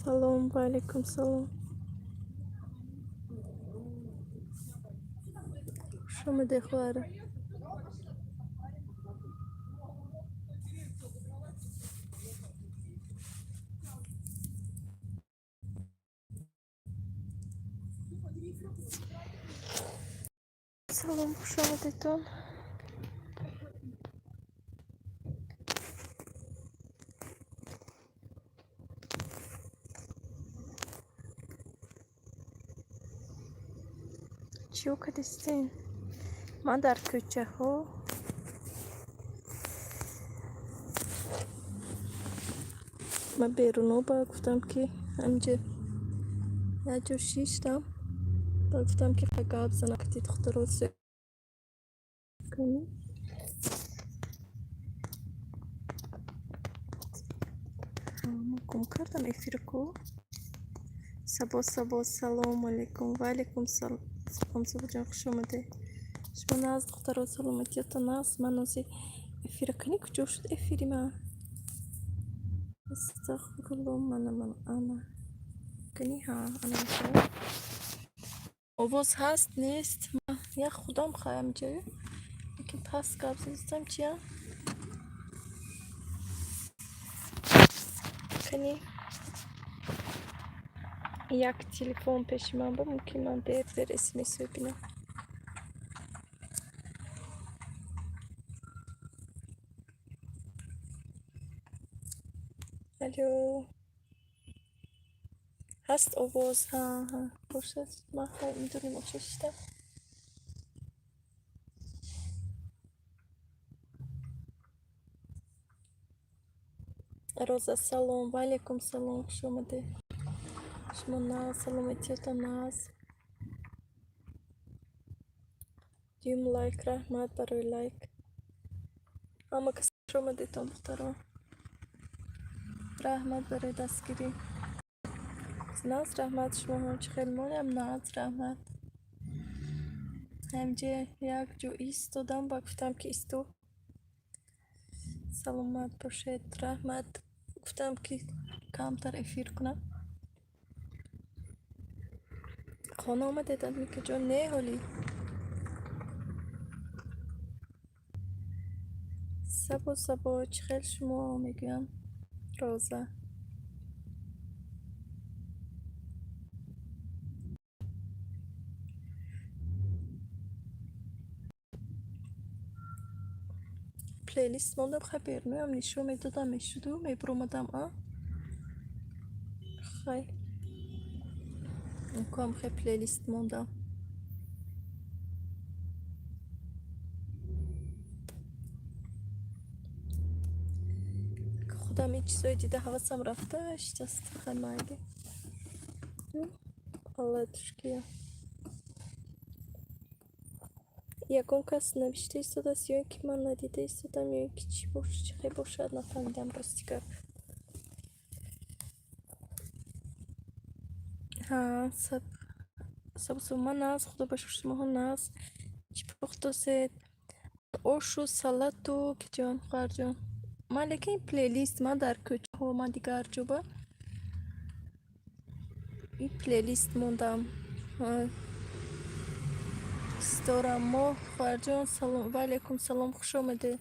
Салом, ва алайкум салом. Хуш омадед, хоҳара. Салом, хуш омадедтон. Чиё кардистен? Ман дар кӯчаҳо. Ман беруно ба гуфтам, ки ҳаминҷа як ҷо шиштам. Ба гуфтам, ки гап занам, ки духтаро кунӣ. Ман гум кардам эфира ку. Сабо, Сабо, салому алайкум. Ва алайкум салом, Сабоҷон, хуш омадед. Шумо нағз, духтаро, саломатиятон нағз? Ман нози эфира кани, куҷо шуд эфири ман? Астағфирулло, мана, мана, ана. Кани, ҳа, ана мешавад. Овоз ҳаст, нест? Ман як худам хаям ҷаю. Лекин паст гап задистам, чия? Кани, як телефон пеши ман бо, мумкин ман дер дер смс бинам. Алло. Ҳаст овоз? Ҳа, ҳа. Бошад, ман хай медонем, оча шиштам. Роза, салом, ва алайкум салом, хуш омадед. Шумо нағз, саломатиятон нағз? Дуюм лайк, раҳмат барои лайк. Ҳама кас хуш омадедтон, духтаро. Раҳмат барои дастгирӣ. Нағз, раҳмат, шумо ҳам чӣ хел монем? Нағз, раҳмат. Ҳамҷа як ҷо истодам, ба гуфтам, ки исто. Саломат бошед, раҳмат. Гуфтам, ки камтар эфир кунам. Хона омадед, Адмикаҷон? Не, ҳолӣ. Сабо, Сабо, чӣ хел шумо, мегӯям? Роза. Плейлист мондам, хай берунам нишон медодам, мешуду мебуромадам, а? Хай. Инкоам хай плейлист мондам. Худам ин чизои дида ҳавасам рафта шитаст, хай майли. Алладушкия. Ягон кас навишта истодааст ё ин ки ман надида истодам, ё ин ки чӣ чӣ хел бошад, нафаҳмидам, рости гап. Ҳа, саб саб ман нағз, худо ба шукр, шумоҳо нағз. Чӣ пухтосед? Ошу, салату, киҷон, хоҳарҷон. Ман лекин плейлист, ман дар кӯчаҳо, ман дигар ҷо ба ин плейлист мондам. Ситора моҳ, хоҳарҷон, салом, ва алайкум салом, хуш омадед.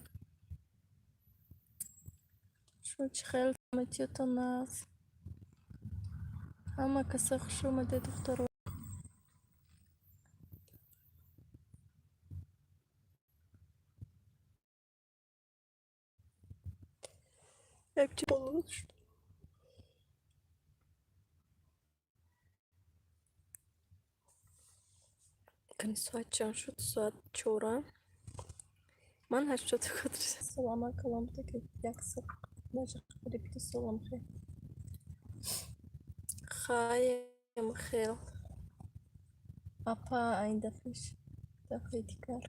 Шумо чӣ хел, саломатиятон нағз? Ҳама каса хуш омадед, духтаро. Як боло шуд. Кани, соат чанд шуд? Соат 4. Ман 80 салама калом буда, ки як сол даже қариб 2 солам хел. Хаем хел. Апа, айн дафъаш дафъаи дигар.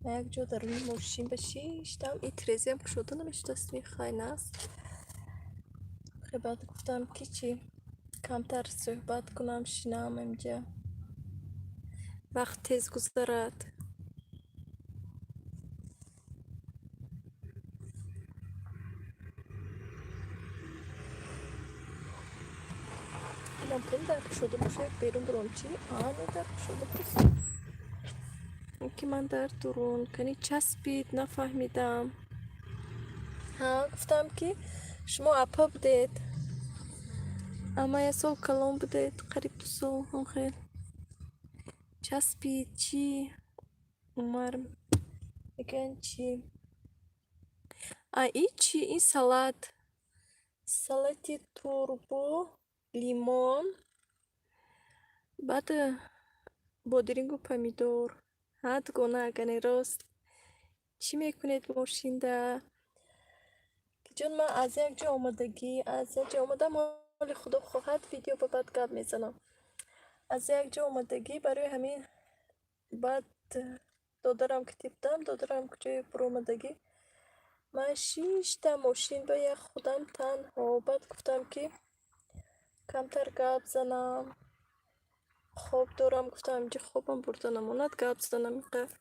Ман як ҷо дар рӯи мошин ба шиштам, и тирезаам кушода намешудааст, хай нағз. Хе баъд гуфтам, ки чӣ камтар суҳбат кунам, шинам инҷа. Вақт тез гузарад. Фикрам кунем, дар кушода боша, як берун буром, чи ане дар кушода боз, ки ман дар дурун кани часпид, нафаҳмидам. Ҳа, гуфтам, ки шумо апа будед, ама як сол калон будед, қариб 2 сол хел часпид. Чӣ, Умар мегӯянд, чӣ? А и чӣ? Ин салат, салати турбу лимон, баъд бодирингу помидор. Ҳа, дугона, агане рост. Чӣ мекунед мошинда? Ҷон, ман аз як ҷо омадагӣ, аз як ҷо омадам. Ҳоли худо хоҳад, видео ба баъд гап мезанам. Аз як ҷо омадагӣ, барои ҳамин баъд додарам ки будам, додарам куҷое буромадагӣ, ман шишта мошин ба як худам танҳо. Баъд гуфтам, ки камтар гап занам, хоб дорам, гуфтам, инҷа хобам бурда намонад, гап занам инқадр.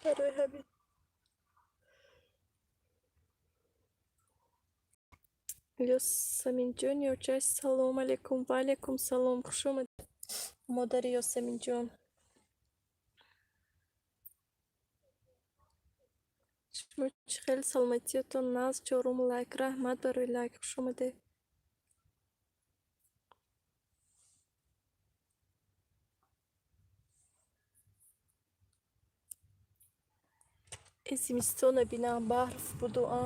Барои ҳамин. Ёсаминҷон ёчаш, салом алейкум. Ва алейкум салом, хуш омадед, модари Ёсаминҷон. Шумо чӣ хел, саломатиятон нағз? Чорум лайк, раҳмат барои лайк, хуш омадед. Э, зимистона бинам, барф буду, а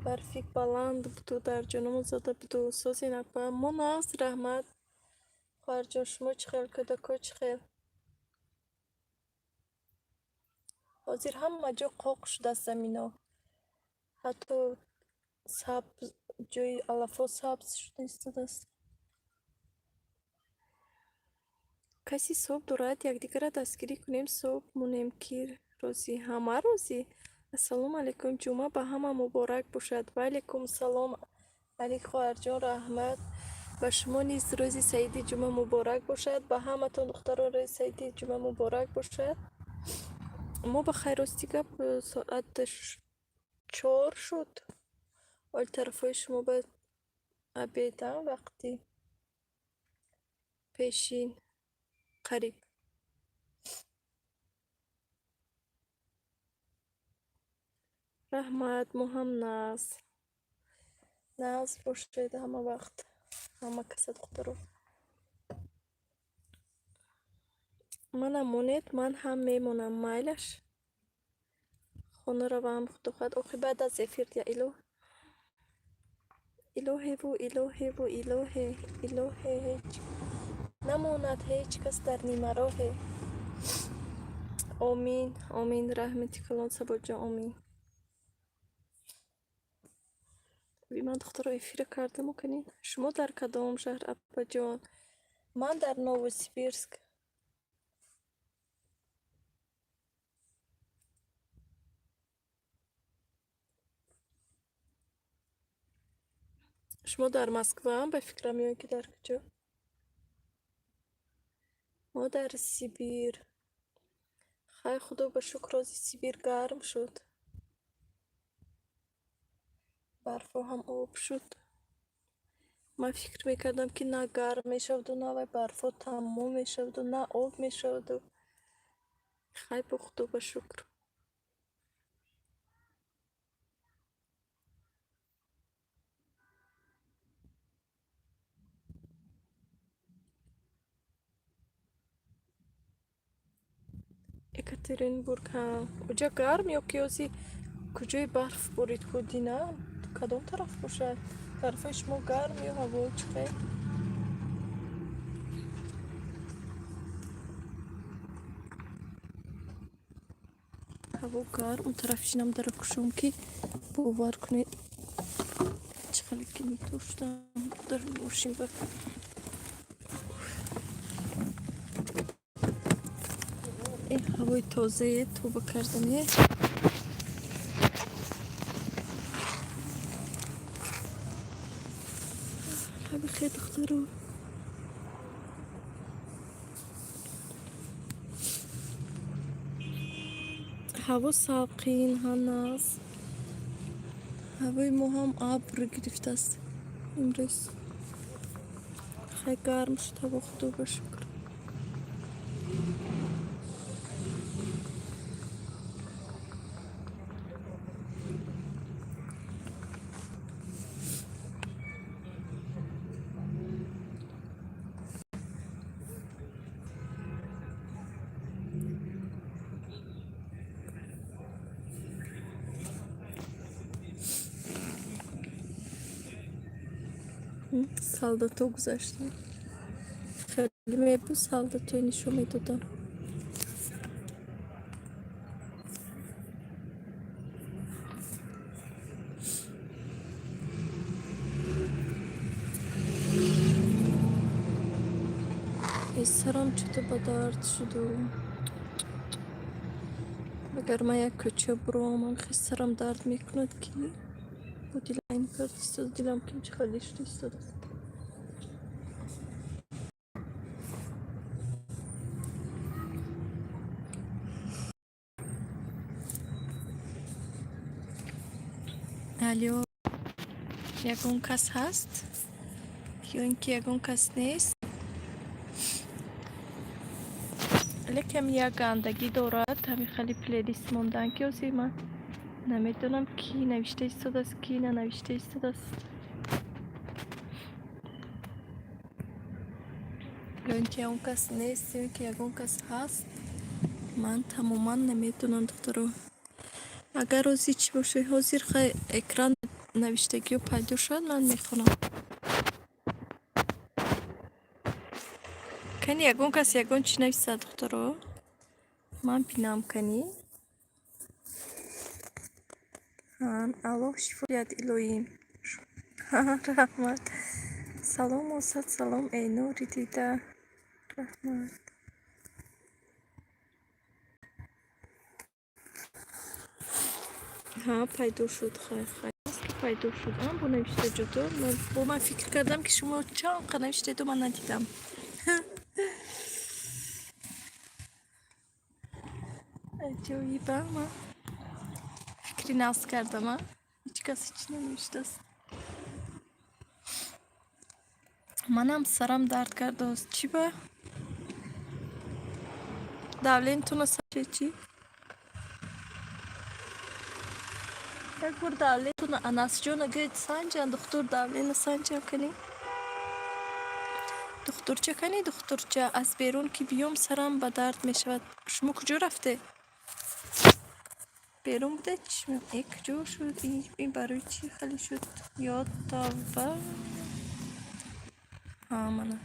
барфи баланд буду, дар ҷономон зада буду. Созин, апа? Мо нағз, раҳмат, хоҳарҷон. Шумо чӣ хел, кӯдако чӣ хел? Ҳозир ҳама ҷо қоқ шудааст замино, ҳатто сабз, ҷои алафҳо сабз шуда истодааст. Касе соб дорад, якдигарро дастгирӣ кунем, соб монем. Ки розӣ, ҳама розӣ. Ассалому алайкум, ҷумъа ба ҳама муборак бошад. Ва алайкум салом, Алик хоҳарҷон, раҳмат. Ба шумо низ рӯзи саиди ҷумъа муборак бошад. Ба ҳаматон, духтарон, рӯзи саиди ҷумъа муборак бошад. Мо ба хайр, рости гап, соат 4 шуд. Оли тарафҳои шумо ба обед, а вақти пешин қариб. Раҳмат, мо ҳам нағз. Нағз бошед ҳама вақт, ҳама каса, духтаро. Манам монед, ман ҳам мемонам, майлаш? Хона равам, худо хоҳад, охи баъд аз эфир. Я илоҳ, илоҳеву, илоҳеву, илоҳе, илоҳе, ҳеҷ намонад ҳеҷ кас дар нимароҳе. Омин, омин, раҳмати калон, Сабоҷон, омин. Ман, духтаро, эфира кардаму канин. Шумо дар кадом шаҳр, апаҷон? Ман дар Новосибирск. Шумо дар Москваам, ба фикрам, ё ин ки дар куҷо? Мо дар Сибир. Хай, худо ба шукр, ҳози Сибир гарм шуд, барфҳо ҳам об шуд. Ман фикр мекардам, ки на гарм мешаваду, на вай барфҳо тамом мешаваду, на об мешаваду. Хай, бо худо ба шукр. Екатеринбург, ҳа, уҷа гарм ё ки ҳози куҷои барф борид худина, кадом тараф бошад? Тарафҳои шумо гарм ё ҳаво чӣ хел? Ҳаво гарм, он тараф шинам, дара кушом, ки бовар кунед, чӣ хеле ки метоштам дар мошин ба. Э, ҳавои тозае, тоба кардане. Бихер, духтаро. Ҳаво салқин, ҳа, нағз. Ҳавои мо ҳам абр гирифтааст имрӯз. Хай, гарм шуд ҳаво, худо ба шукр. Солдато гузаштанд. Хеле мебуд, солдатои нишон медодам. Сарам чӯто ба дард шуду. Агар ман як кӯча буромам, хел сарам дард мекунад, ки бо дилам кард истода, дилам кимчи халӣ шуда истодааст. Алё, ягон кас ҳаст? Ё ин ки ягон кас нест? Лекин як гандагӣ дорад, ҳамин хеле плейлист мондан, ки ҳозир ман намедонам, кӣ навишта истодааст, кӣ нанавишта истодааст. Ё ин ки ягон кас нест, ё ин ки ягон кас ҳаст. Ман тамоман намедонам, духтаро. Агар ҳозир чӣ бошад, ҳозир хай экран навиштагиҳо пайдо шавад, ман мехонам. Кани, ягон кас ягон чӣ нависад, духтаро? Ман бинам, кани. Аллоҳ шифо диҳад, илоҳӣ. Раҳмат. Салом, Осад, салом, эй нури дида. Раҳмат. Ҳа, пайдо шуд, хай, хай. Ки пайдо шуд, а, бо навиштаҷото. Бо ман фикр кардам, ки шумо чанд қа навиштаеду, ман надидам. Аҷоиба, ман фикри нағз кардам, а? Ҳеҷ кас ҳеҷ нанавиштааст. Манам сарам дард кардааст. Чӣ ба? Давление санҷед, чӣ? Як бор давление туна Анасҷона гӯед, санҷанд, духтур давление санҷам кани. Духтурча, кани, духтурча, аз берун ки биём, сарам ба дард мешавад. Шумо куҷо рафтед? Берун будед? Э, куҷо шуд? Ин барои чӣ хеле шуд? Ё тавба. Ҳа, мана.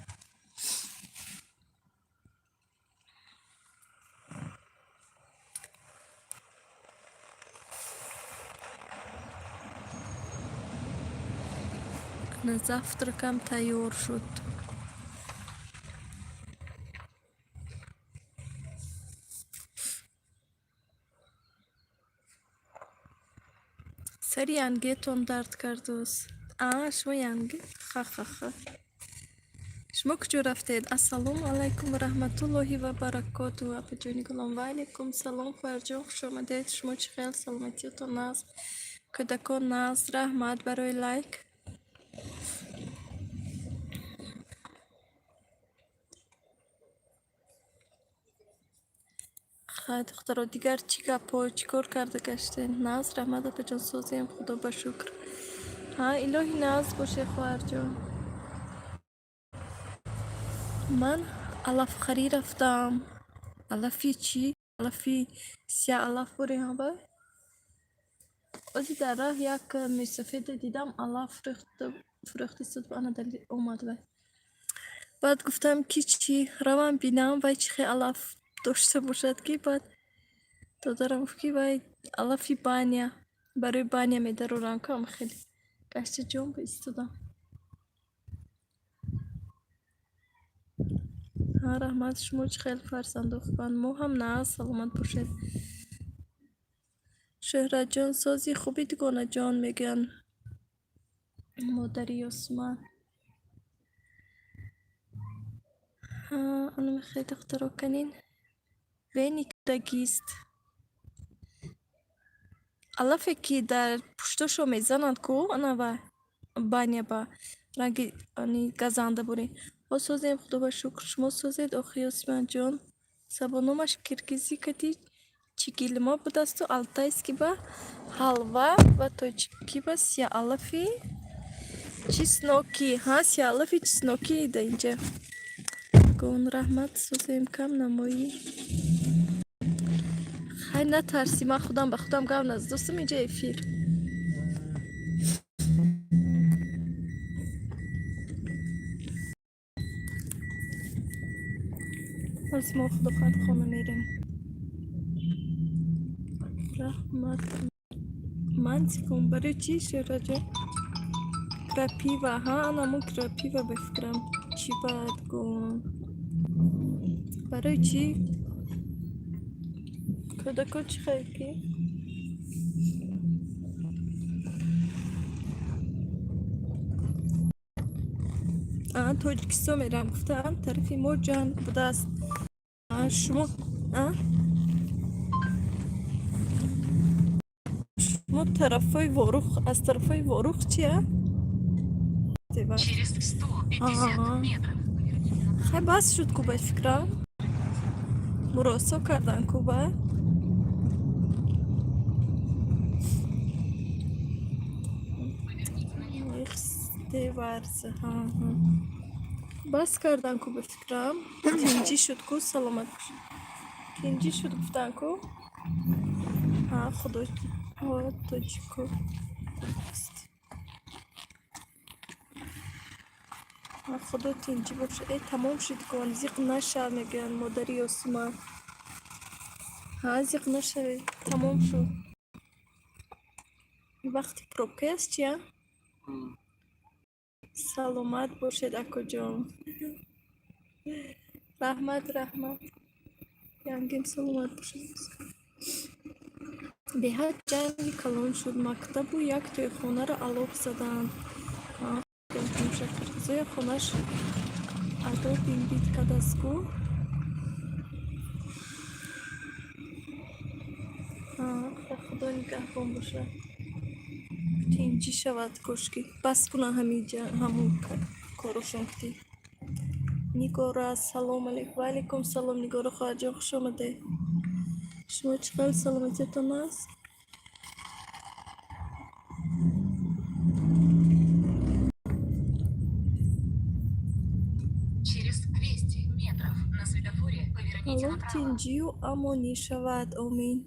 На завтракам тайёр шуд. Сари янгетон дард кардааст. А, шумо янге? Ха-ха-ха. Шумо куҷо рафтед? Ассалому алайкум ва раҳматуллоҳи ва баракотуҳ, апаҷони гулом. Ва алайкум салом, хоҳарҷон, хуш омадед. Шумо чӣ хел, саломатиятон нағз? Кӯдакон нағз? Раҳмат барои лайк. Хай, духтаро, дигар чӣ гапҳо, чӣ кор карда гаштед? Нағз, раҳмат, апаҷон, созем, худо ба шукр. Ҳа, илоҳи нағз боше, хоҳарҷон. Ман алафхарӣ рафтам. Алафи чӣ? Алафи сия алаф бурем ҳаба? Ози дар раҳ як мӯйсафеде дидам, алаф фурӯхта истода, ана дали омад вай. Баъд гуфтам, ки чӣ, равам бинам, вай чӣ хел алаф дошта бошад, ки баъд додарам гуфт, ки вай алафи баня, барои баня медарорам, ку ам хеле гашта ҷон ба истодам. Ҳа, раҳмат, шумо чӣ хел, фарзандо хубанд? Мо ҳам нағз, саломат бошед. Шӯҳратҷон, сози хуби, дугонаҷон, мегӯянд модари Ёсуман. Ҳа, ана мехоҳед, духтаро, канин? Веник дагист. Алафе, ки дар пуштошо мезананд ку, анава баня ба ранги ани газанда бурӣ. Ҳо, созем, худо ба шукр. Шумо созед, охи, Ёсиманҷон? Сабо, номаш киргизӣ кати чигилма будасту алтайский ба ҳалва ва тоҷикӣ ба сияалафи чеснокӣ. Ҳа, сияалафи чеснокӣ да инҷа. Гон, раҳмат, созем, кам намоӣ. Хай, натарсӣ, ман худам ба худам гап наздостам, инҷа эфир. Ҳози мо, худо хоҳад, хона мерем. Раҳмат. Ман зиқум барои чӣ, Шӯҳратҷон? Крапива, ҳа, анамун крапива ба фикрам. Чӣ бад гон? Барои чӣ? Кӯдако чӣ хел ки? А, Тоҷикистон мерам гуфтаам, тарафи мо ҷанг будааст. А, шумо, а? Шумо тарафҳои Ворух, аз тарафҳои Ворух чия? Через 150 Ага. метров поверните направо. Хай, бас шуд ку ба фикрам. Муросо кардан ку ба? Поверните налево. Деварз, ҳа, ҳа. Бас кардан ку ба фикрам. Тинҷӣ шуд ку, саломат бошед. Тинҷӣ шуд гуфтан ку? Ҳа, худо ҳо, тоҷико. Ҳа, худо тинҷӣ бошад. Э, тамом шуд гон, зиқ нашав, мегӯянд модари Ёсима. Ҳа, зиқ нашавед, тамом шуд. Вақти пробка аст чия? Саломат бошед, акоҷон. Раҳмат, раҳмат. Янгим саломат бошед. Беҳад ҷанги калон шуд. Мактабу як тӯйхонаро алов заданд. Қирғизоя хонаш адо бимбит кардааст ку. Ҳа, худо нигаҳбон бошад. Тинҷӣ шавад кошки. Бас кунанд ҳамин ҳамун корошон кити. Нигора, салом алейкум. Ва алейкум салом, Нигора хоҳарҷон, хуш омадед. Шумо чӣ хел, саломатиятон аст? Через 200 метров на светофоре поверните Аллоҳ направо. тинҷию амонӣ шавад, омин.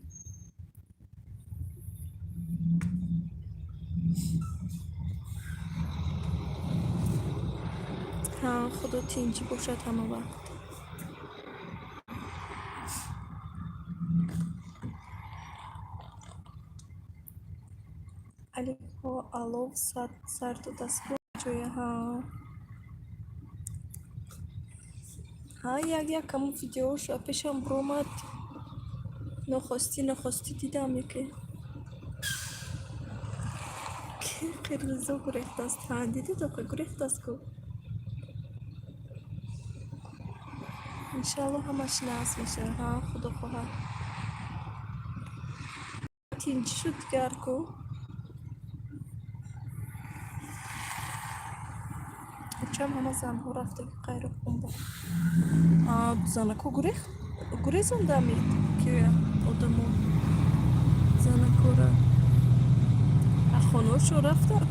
Ҳа, худо тинҷӣ бошад ҳама вақт. Алифҳо алов сар додааст ку ҷоя, ҳа. Ҳа, як як ҳамун видеош пешам биромад. Нохостӣ нохостӣ дидам яке. Ки қирғизо гурехтааст. Ҳа, дидед охе, гурехтааст ку. Иншааллоҳ, ҳамаш нағз мешавад. Ҳа, худо хоҳад. Тинҷӣ шуд дигар ку. Очам ҳама занҳо рафтаги Қайроққум ба. А, занако гурехт гурезондамед ки одамо занакора. А хонаошон рафтанд.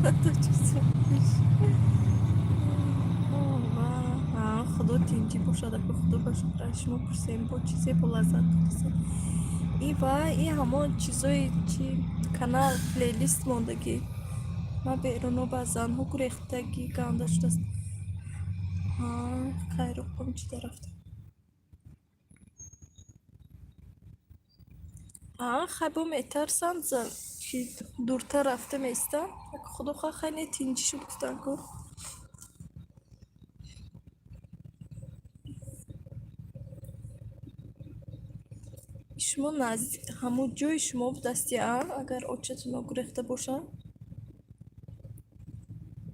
Ҳа, худо тинҷӣ бошад, ака, худо ба шукр, аз шумо пурсем, бо чизе бо лаззат будасед. И ва и ҳамон чизои чи канал плейлист мондагӣ. Ман беруно ба занҳо гурехтагӣ ганда шудааст. Ҳа, Қайроққум чида рафтам. Ҳа, хай, бо метарсанд зан ки дуртар рафта меистанд. Худо хоҳад, хай, не, тинҷӣ шуд гуфтанд ку. Шумо наздик ҳамун ҷои шумо будасти, а? Агар очатонро гурехта бошанд?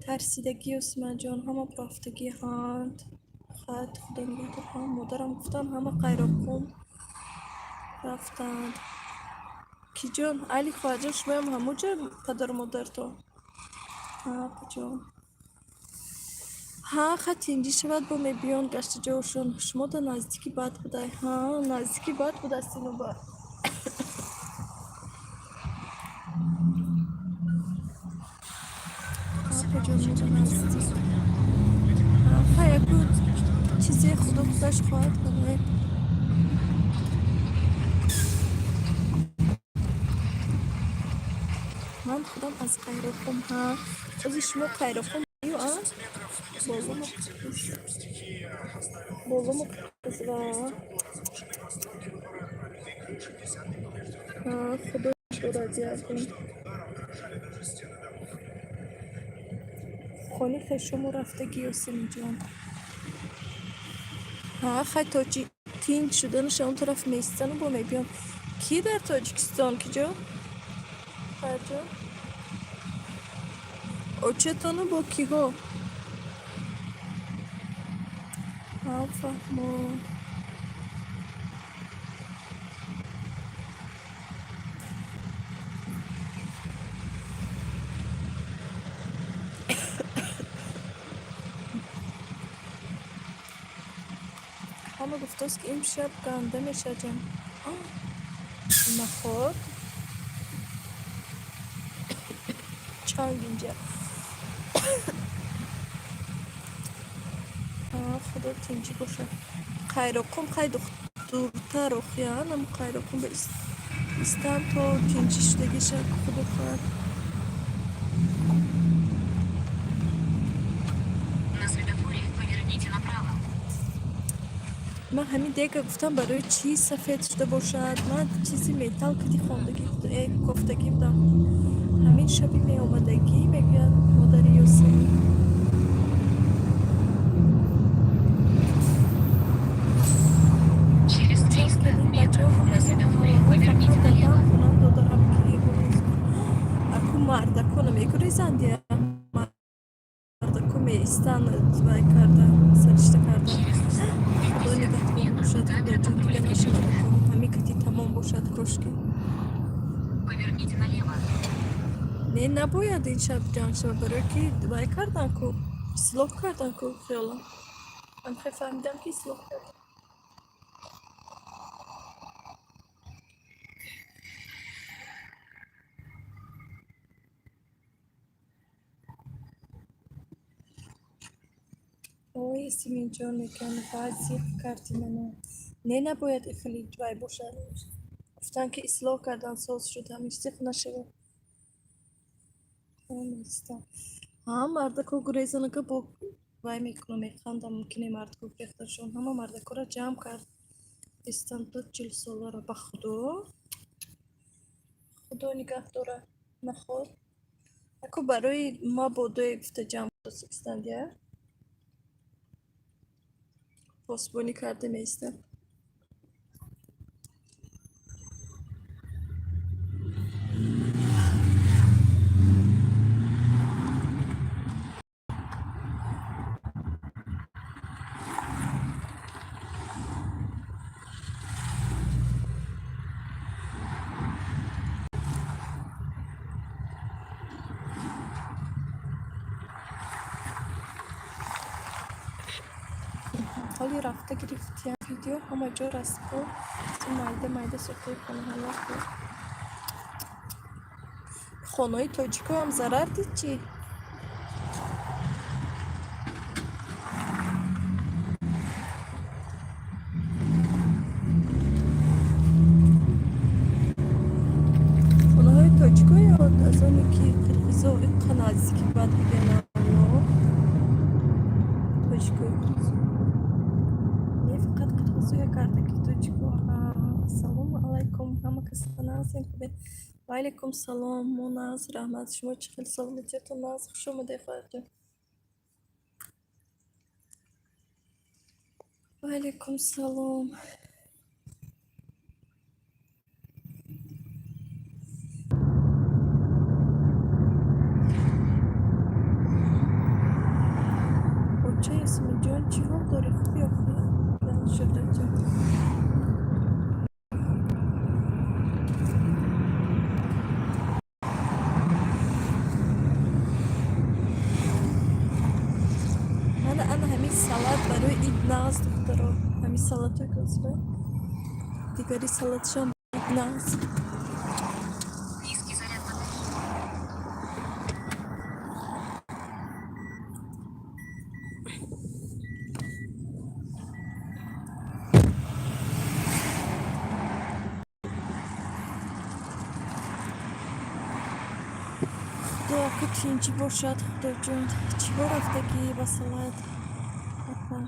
Тарсидагӣ, Ёсимаҷон, ҳама рафтагӣ ҳанд. Хат худо нигаҳдор. Ҳа, модарам гуфтанд, ҳама Қайроққум рафтанд. Киҷон, Али хоҳарҷон, шумоям ҳамуҷа падару модарто? Ҳа, апаҷон. Ҳа, ха тинҷӣ шавад, бо мебиён гашта ҷошон. Шумо да наздики бад будай. Ҳа, наздики бад будаст инуба. Апаҷон, мо наздик. Ҳа, ха яку чизе худо худаш хоҳад барои. Ман худам аз Қайроқум. Ҳа, ози шумо Қайроқум ю, а? Боломо боломо ва ҳа, худо дорад ягон. Хони хешому рафтагӣ, Ёсимиҷон. Ҳа, хай тоҷи тинҷ шуданаша он тараф меистану бо мебиён. Кӣ дар Тоҷикистон, киҷо? Хоҳарҷон? Очатону бо киҳо? Ҳа, фаҳмо. Ҳама гуфтааст, ки имшаб ганда мешаҷам. Наход? Чанг инҷа. Худо тинҷӣ бошад. Қайроқум хай дуртар охи, нам Қайроқум ба истан то тинҷӣ шудагиша, худо хоҳад. На светофоре поверните направо. Ман ҳамин дега гуфтам, барои чӣ сафед шуда бошад? Ман чизи металл кади хондагӣ кофтагӣ будам. Ҳамин шаби меомадагӣ, мегӯяд модари Ёсимин. Через 300 метров на светофоре поверните налево. Хонам додарам ки аку мардако намегурезанд, я мардако меистанд, вай карда, саришта карда. Через Худо 150 нигаҳбон метров бошад, камера худоҷон, контроля дига нашавад, времени. ҳамин кати тамом бошад кошки. Поверните налево. Не, набояд ин шаб ҷанг шавад, барое ки вай кардан ку, ислоҳ кардан ку, хиёлам. Ман хеле фаҳмидам, ки ислоҳ кардан. Ой, Ясиминҷон, мегӯянд, ва зиқ карди мано. Не, набояд хеле вай бошад. Гуфтанд, ки ислоҳ кардан, соз шуд, ҳамин зиқ нашавад. Ҳа, мардако гурезанака бо вай мекунам, механдам, мумкине мардако гурехташон. Ҳама мардакоро ҷамъ кард. Истанд то 40 соларо, ба худо. Худо нигаҳ дорад. Наход. Аку барои мабодое гуфта ҷамъ истанд, я? Посбонӣ карда меистанд. Ҳоли рафта гирифтиям видео, ҳама ҷо распо майда майда сохтаи хонаҳо. Хонаҳои тоҷикоам зарар дид чӣ? Хонаҳои тоҷико ё аз оне ки қирғизо иққа наздики бад мегӯянд, тоҷикои қирғизо? Не, фақат қирғизо як кардаки тоҷико. Ассалому алайкум, ҳама каса нағзем, хубед? Ва алайкум салом, мо нағз, раҳмат. Шумо чӣ хел, саломатиятон нағз? Хуш омадед, хоҳарҷон. Ва алайкум салом. Оча Ясминҷон, чӣ ҳол дорӣ, хуб ё хуб? Шуҳратҷон. Ҳами салатҳое ки ҳозира, дигари салатшам нағз. Низкий заряд батареи. Худо, ки тинҷӣ бошад. Худоҷон, чиҳо рафтагӣ ба салат? Опа.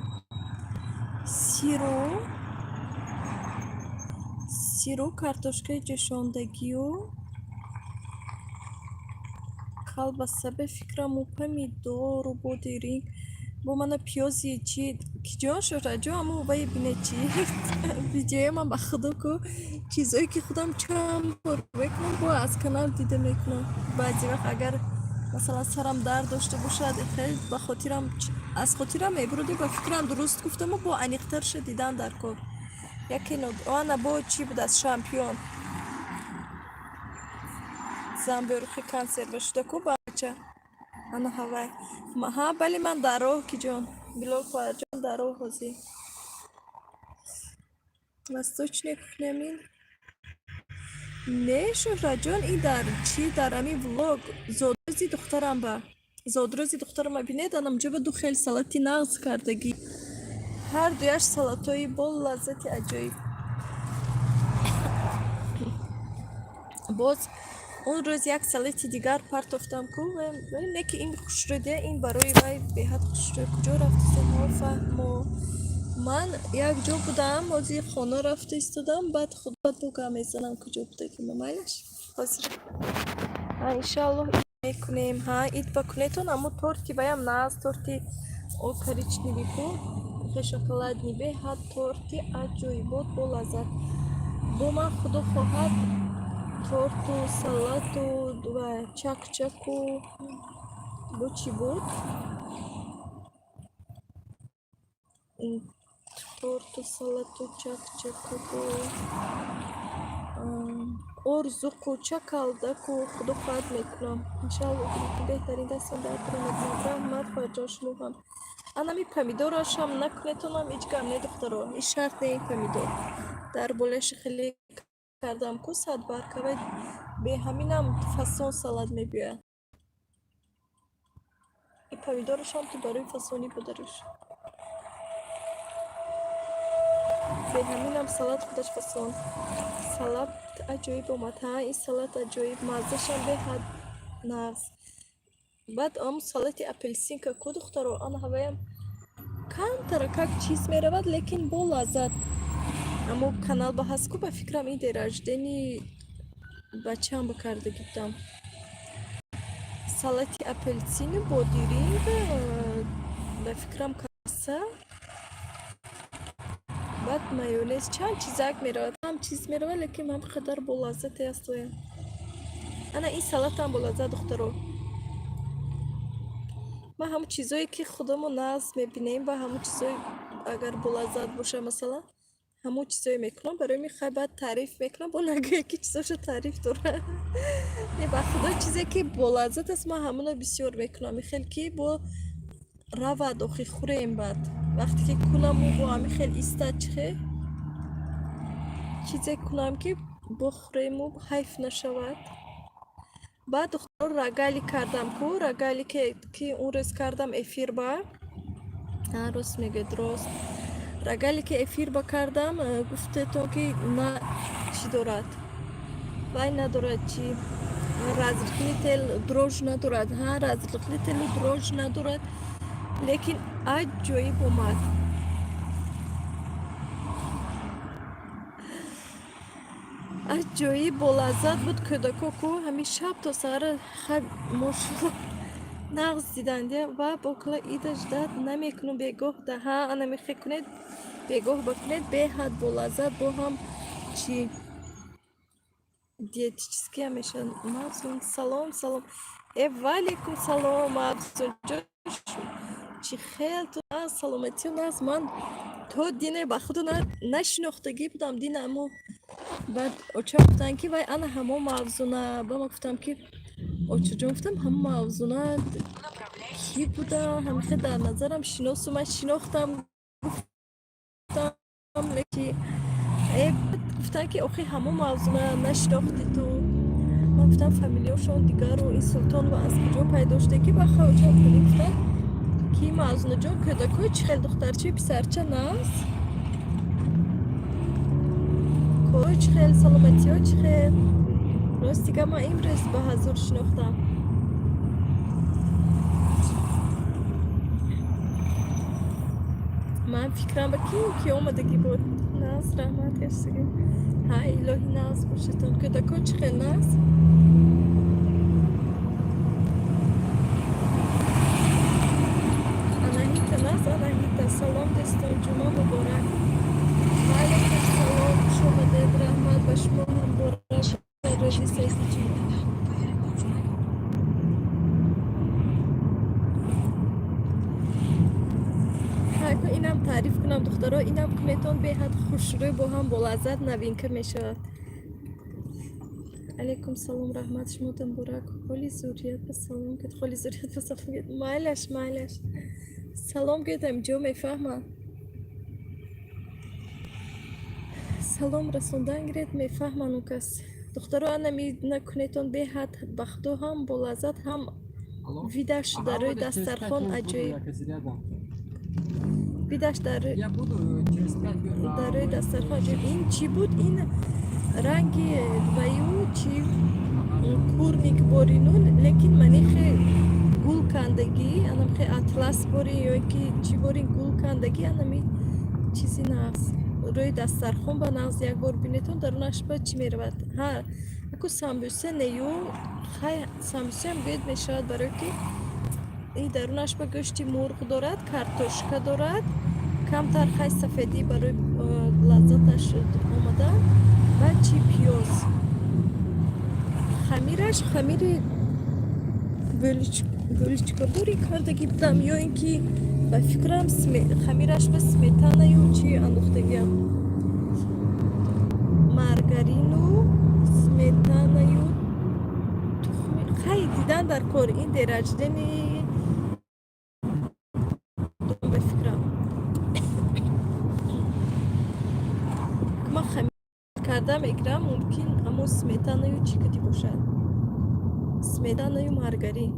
Сиру картошкаи ҷӯшондагию колбаса, бе фикраму помидору бодиринг бо мана пиёзи чи киҷон. Шӯҳратҷон, аммо вай бине, чи видеои ман, ба худо ку, чизое ки худам чанд бор мекунам, бо аз канал дида мекунам. Баъзе вақт агар, масалан, сарам дард дошта бошад, хеле ба хотирам, аз хотирам мебуруди, ба фикрам дуруст гуфтаму бо аниқтарша дидан дар кор. Яке ана бо чӣ буд, аз шампион замберухи консерва шуда ку бача, ана ҳавай. Ҳа, бале, ман дар роҳ, киҷон, Билол хоҳарҷон, дар роҳ ҳозир. Восточная кухня мин не, Шӯҳратҷон, ин дар чӣ, дар ҳамин влог зодрӯзи духтарам, ба зодрӯзи духтарама бинед, анамҷо ба ду хел салати нағз кардагӣ, ҳар дуяш салатҳои бо лаззати аҷоиб. Боз он рӯз як салати дигар партофтам ку, не ки ин хушрӯдия, ин барои вай беҳад хушрӯй. Куҷо рафтистед, нофаҳмо? Ман як ҷо будам, ҳозир хона рафта истодам, баъд худат бо гап мезанам, куҷо будагима, майлаш? Ҳозир, иншааллоҳ, ид мекунем. Ҳа, ид ба кунетон, аммо торти ваям нағз, торти о коричневый ку, хе шоколадный, беҳад торти аҷоибот, бо лаззат. Бо ман, худо хоҳад, торту салату ва чакчаку бо чӣ буд, торту, салату, чакчаку бо орзуқу чакалдаку, худо хоҳад, мекунам, иншааллоҳ. Беҳтарин, дастон дардро мекунам. Раҳмат, хоҳарҷон, шумо ҳам. Анами помидорашам накунетонам, ҳеҷ гап не, духтаро, ин шарт не. Ин помидор дар болааши хеле кардам ку, садбаркавай, беҳаминам фасон салат мебиёяд. Ин помидорашам ту барои фасонӣ будариш, беҳаминам салат худаш фасон. Салат аҷоиб омад. Ҳа, ин салат аҷоиб, маззашам беҳад нағз. Баъд ам салати апельсинка ку, духтаро, ана ҳаваям камтара как чиз меравад, лекин бо лаззат. Аммо канал ба ҳаст ку, ба фикрам, ин день рождения бачаам ба кардаги будам, салати апельсину, бодиринг, ба фикрам, каса, баъд майонез, чанд чизак меравад, ҳам чиз меравад, лекин ҳам қадар бо лаззате аст вая. Ана ин салатам бо лаззат, духтаро. Ман ҳамон чизое ки худамо нағз мебинем ва ҳамон чизое агар бо лаззат боша, масалан, ҳамон чизое мекунам. Барои ми хай, баъд таъриф мекунам, бо нагӯя ки чизошо таъриф дорад. Не, ба худо, чизе ки бо лаззат аст, ман ҳамоно бисёр мекунам. Хел ки бо равад, охи хӯрем. Баъд вақте ки кунаму бо ҳамин хел истад, чихе чизе кунам ки бохӯрему ҳайф нашавад. Баъд, духтаро, рагали кардам ку, рагали ки он рӯз кардам эфир ба, рост мегӯед, рост, рагали ки эфир ба кардам, гуфтетон ки на чӣ дорад, вай надорад, чи, разрыхлитель, дрожжи надорад. Ҳа, разрыхлителю дрожжи надорад, лекин аҷоиб омад. Аҷоиб болаззат буд. Кӯдако ку ҳамин шаб то саҳара хай, мошалло, нағз диданд. Ва бокла ида ждать намекунам, бегоҳ да. Ҳа, ана мехе кунед, бегоҳ ба кунед, беҳад болаззат, бо ҳам чи диетический ам мешавад. Мавзун, салом, салом. Э, ваалейкум салом, Мавзунҷон, чӣ хел ту? Саломатию нағз. Ман то дине ба худу нашинохтагӣ будам, дина амо баъд оча гуфтанд ки вай ана ҳамо Мавзуна. Ба ма гуфтам ки очаҷон, гуфтам, ҳамо Мавзуна кӣ буда? Ҳамихе дар назарам шиносу ман шинохтам, гуфтам. Ки охи ҳамо мавзуна нашинохти ту. Ман гуфтам, фамилияшон дигару ин Султонова аз куҷо пайдо шуда, ки ба хавчон хеле гуфтам, ки Мавзунаҷон, кӯдакҳои чӣ хел, духтарчаи писарча нағз, корҳои чӣ хел, саломатиҳо чӣ хел? Рости гап, ман имрӯз ба ҳазур шинохтам. Ман фикрам ба ки омадагӣ буд. Нағз, раҳмат гаштагӣ. Ҳа, илоҳӣ нағз бошедтон. Кӯдакҳо чӣ хел, нағз? Анаҳита нағз, Анаҳита. Салом, дӯстон, ҷумъа муборак. Ваалайкум салом, хуш омадед, раҳмат, ба шумо ҳам муборак рӯзи саиди ҷумъа. Повернуть налево. Ҳайко, инам таъриф кунам, духтаро, инам кунетон, беҳад хушрӯй, бо ҳам болаззат новинка мешавад. Алайкум салом, раҳмат, шумотон муборак. Холи зуррият ба салом гӯед, холи зуррият ба салом гӯед. Майлаш, майлаш. Салом гӯед, ҳамҷо мефаҳмам. Салом расондан гиред, мефаҳман у кас. Духтаро, анами накунетон, беҳад ба худо ҳам болаззат, ҳам Алло? видаш Ага, дар рӯи вот я через 5 дастархон минут буду, аҷоиб. я как рядом. Видаш дар Я буду через 5 минут. дар рӯи дастархон аҷоиб. Ин чӣ буд? Ин ранги ваю чӣ, курник борину, лекин манихе гул кандагӣ, анамхе атлас бори ё ки чӣ бори, гул кандагӣ, анами чизи нағз. Рӯи дастархон ба нағз як бор бинетон, дарунаш ба чӣ меравад? Ҳа, аку самбуса нею, хай, самбусаам гӯед мешавад, барое ки ин дарунаш ба гӯшти мурғ дорад, картошка дорад, камтар хай сафедӣ барои лаззаташ омадан ва чи, пиёз. Хамираш хамири булочкабори кардагӣ будам ё ин ки ба фикрам хамираш ба сметанаю чи андохтагиам, маргарину сметанаю тухми. Хай, дидан дар кор, ин день рождения ба фикрам ман хамир карда мегирам, мумкин амо сметанаю чӣ кади бошад, сметанаю маргарин.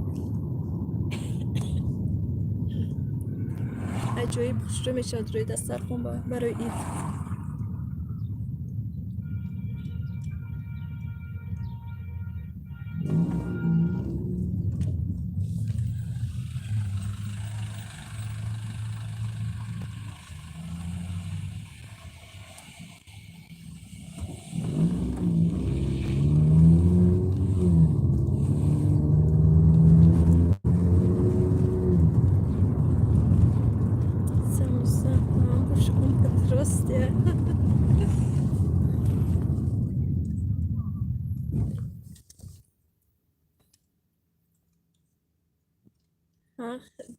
Аҷоиб хушрӯ мешавад рӯи дастархон барои ид. Самуса хуш омад, росте.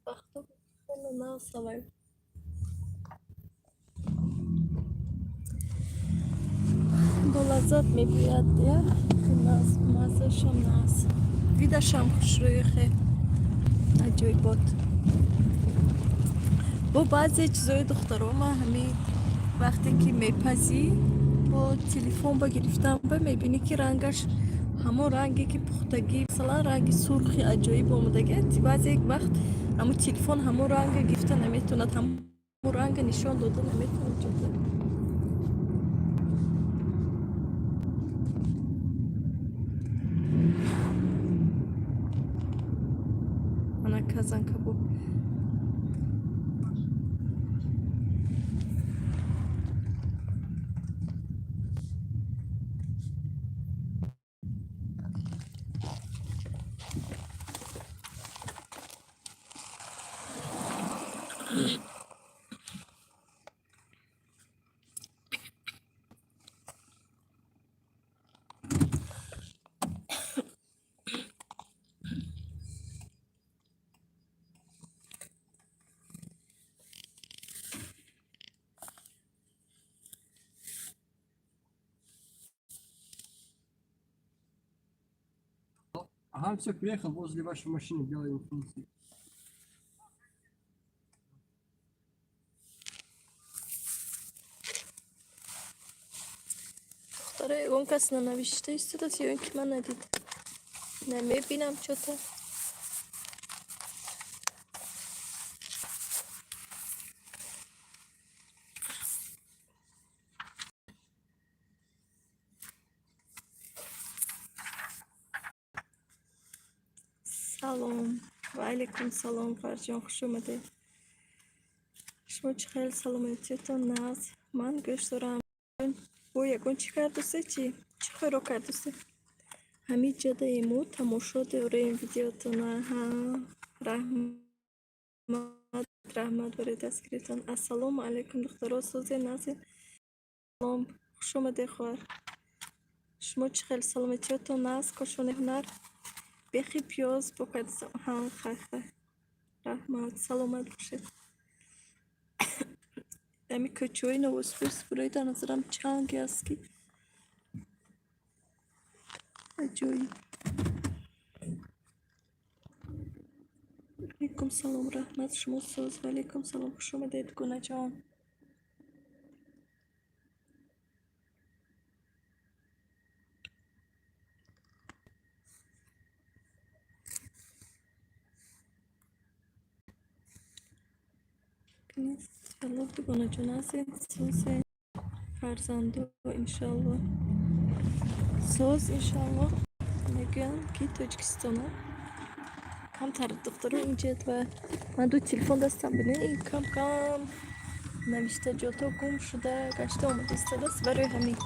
Бахто хеле нағз ҳавай. Бо лаззат мебӯяд, я нағз, маззашам нағз, видашам хушрӯи, хе аҷоибот. Бо баъзе чизои, духтаро, ман ҳамин вақте ки мепазӣ, бо телефон ба гирифтан ба мебинӣ, ки рангаш ҳамон ранге ки пухтагӣ, масалан, ранги сурхи аҷоиб омадагӣ. Баъзе вақт ҳамон телефон ҳамон ранга гирифта наметавонад, ҳамон ранга нишон дода наметавонад ҷода. Ана казан кабоб. Ага, все, приехал возле вашей машины, белый Инфинити. Ягон кас нанавишта истодааст ё ин ки ман надидам. Намебинам чё-то. Салом. Ва алайкум салом, Фарҷон, хуш омадед. Шумо чӣ хел, саломатиятон нағз? Ман гӯш дорам. Бо ягон чӣ кардусе чӣ? Чӣ хӯрок кардусе? Ҳамин ҷадаему тамошо дорем видеотона. Ҳа, раҳмат, раҳмат барои дастгиритон. Ассалому алайкум, духтаро, сӯзе нағзе? Салом, хуш омадед, хоҳар. Шумо чӣ хел, саломатиятон нағз? Кошонаи ҳунар? Бехи пиёз бо кардисам. Ҳа, хайр, хайр. Раҳмат, саломат бошед. Ами кӯчаҳои Новосибирск барои дар назарам чанге аст, ки аҷоиб. Алайкум салом, раҳмат, шумо соз? Ва алайкум салом, хуш омадед, Гунаҷон. Иншаллоҳ, дугонаҷон, ҳастед, созе? Фарзандо, иншаллоҳ. Соз, иншаллоҳ. Мегӯянд, ки Тоҷикистона камтар духтаро инҷед ва ман ду телефон дастам, бинед, ин кам кам навиштаҷото гум шуда гашта омада истодааст, барои ҳамин.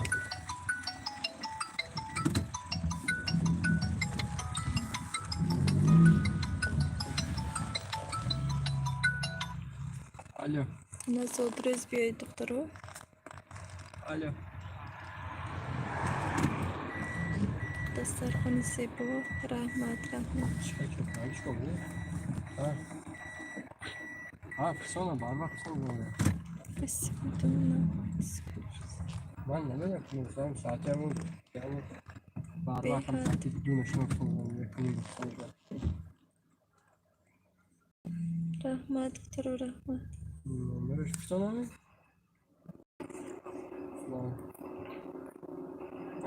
Алло. На зодрӯз биёед, духтаро. Алло. Дастархони зебо, раҳмат, раҳмат. Чӣ чӣ кор? А? А, фисона, барвақт фисона. Спасибо. Ман намедонам, ки мегуфтам соати ҳамун ҳамун барвақт ҳам соати 2 нишон фисона якуним фисона. Раҳмат, духтаро, раҳмат. Номераш фисона ми?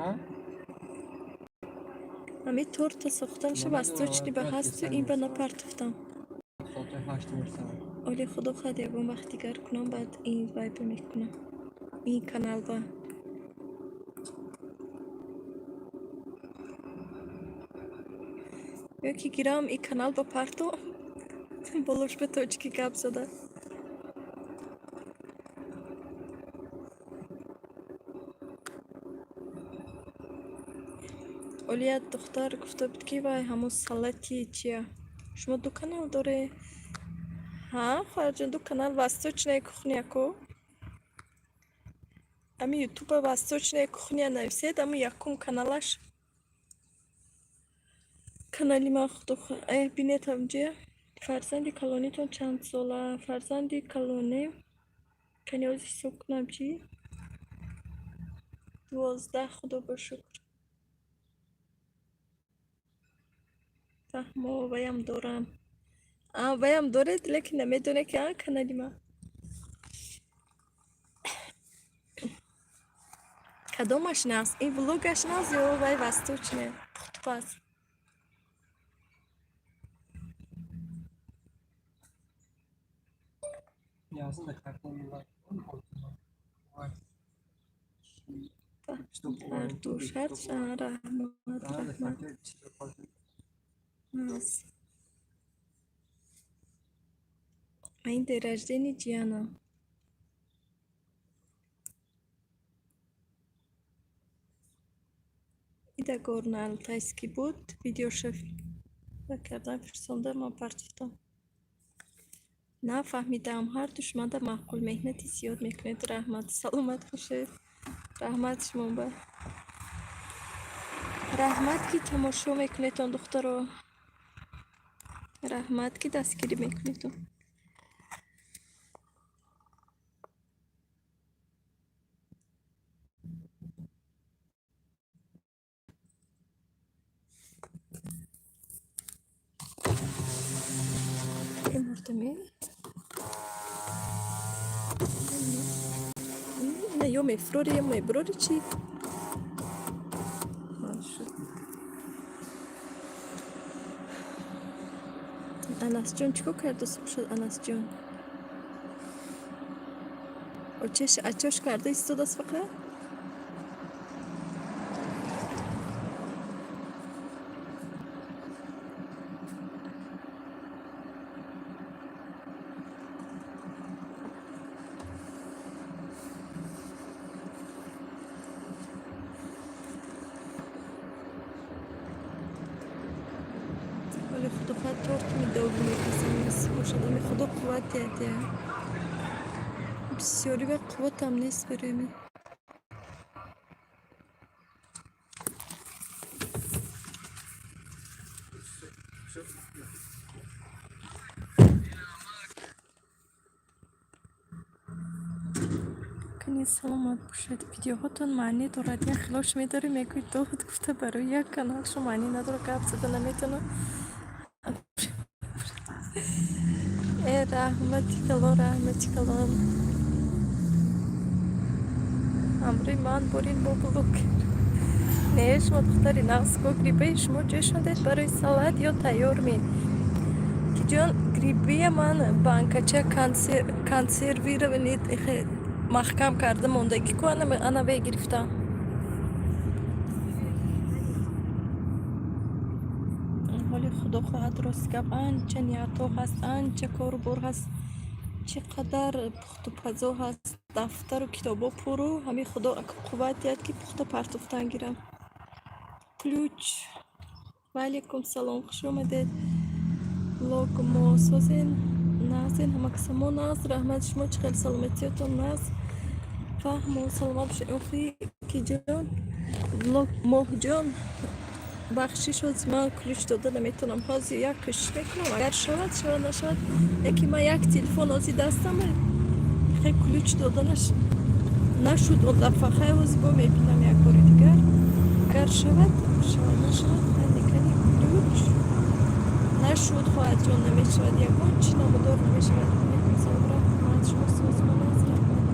А? Ҳамин торта сохтанша восточный ба ҳасту ин ба напартофтам. Соати 8 мерасад. Оли, худо хоҳад, ягон вақт дигар кунам, баъд ин вайба мекунам. Ин каналба. Ё ки гирам ин канал ба парто болош ба тоҷикӣ гап зада. Оли, як духтар гуфта буд, ки вай ҳамон салати чия. Шумо ду канал доред? Ҳа, хоҳарҷон, ду канал, Восточная кухня ку. Ами ютуба Восточная кухня нависед, ами якум каналаш канали ман, худо бинед ҳамҷия. Фарзанди калонитон чанд сола? Фарзанди калонӣ кани ҳозир ҳисоб кунам чӣ? 12, худо ба шукр. Фаҳмо, ваям дорам. А, ваям доред, лекин намедонед, ки а канали ман. Кадомаш нағз? Ин влогаш нағз ё вай восточная пухтупаз? Yazın da kartlarını var. Ҳардуш, ҳарчанд, раҳмат, раҳмат. Нағз. Ман ин день рождения ҷиянам. Ида Горно-Алтайский буд, видеоша кардан фирсонда, ман партофтам. Нафаҳмидаам, ҳарду шумода маъқул, меҳнати зиёд мекунед, раҳмат, саломат бошед. Раҳмат шумо ба. Раҳмат, ки тамошо мекунедтон, духтаро. Раҳмат, ки дастгирӣ мекунедтон. Мурдаме? Ина ё мефурори, ё мебурори чӣ? Анасҷон чӣ кор кардааст бошад, Анасҷон? Очаш ачош карда истодааст фақат? Ҳоли худо хоҳад, торт медову мепазам, насиб бошад. Ами Худо қувват диҳад я. Бисёри вақт қувватам нест барои ами. Кани саломат бошед. Видеоҳотон маънӣ дорад. Як хилош медорӣ, мегӯӣ дод гуфта барои як каналшо маънӣ надорад, гап зада наметавонам. Э, раҳмати калон, раҳмати калон. Ҳамроҳи ман борин бо блогер. Не, шумо духтари нағз ко грибаи шумо ҷӯшондед барои салат ё тайёр ме? Киҷон, грибия ман банкача консервированный маҳкам карда мондагӣ ку ана ве гирифтам. Ҳоли худо хоҳад, рости гап, анча ниятҳо ҳаст, анча кору бор ҳаст, чӣ қадар пухтупазо ҳаст, дафтару китобҳо пуру ҳамин худо қувват диҳад, ки пухта партофтан гирам. Ключ. Ва алайкум салом, хуш омадед. Блог мо созен, нағзен, ҳама каса мо нағз, раҳмат, шумо чӣ хел, саломатиётон нағз? Фаҳмо, саломат бошед. Охи киҷон, блог моҳҷон, бахшиш, ҳозир ман ключ дода наметавонам. Ҳозир як кӯшиш мекунам, агар шавад, шавад, нашавад, яке ман як телефон ҳозир дастама, хе ключ доданаш нашуд он дафъа. Хай, ҳозир бо мебинам як бори дигар. Агар шавад, шавад, нашавад, кани ключ нашуд, хоҳарҷон, намешавад, ягон чӣ намудор намешавад. Алайкум салом, раҳмат, шумо созмон аст, раҳмат.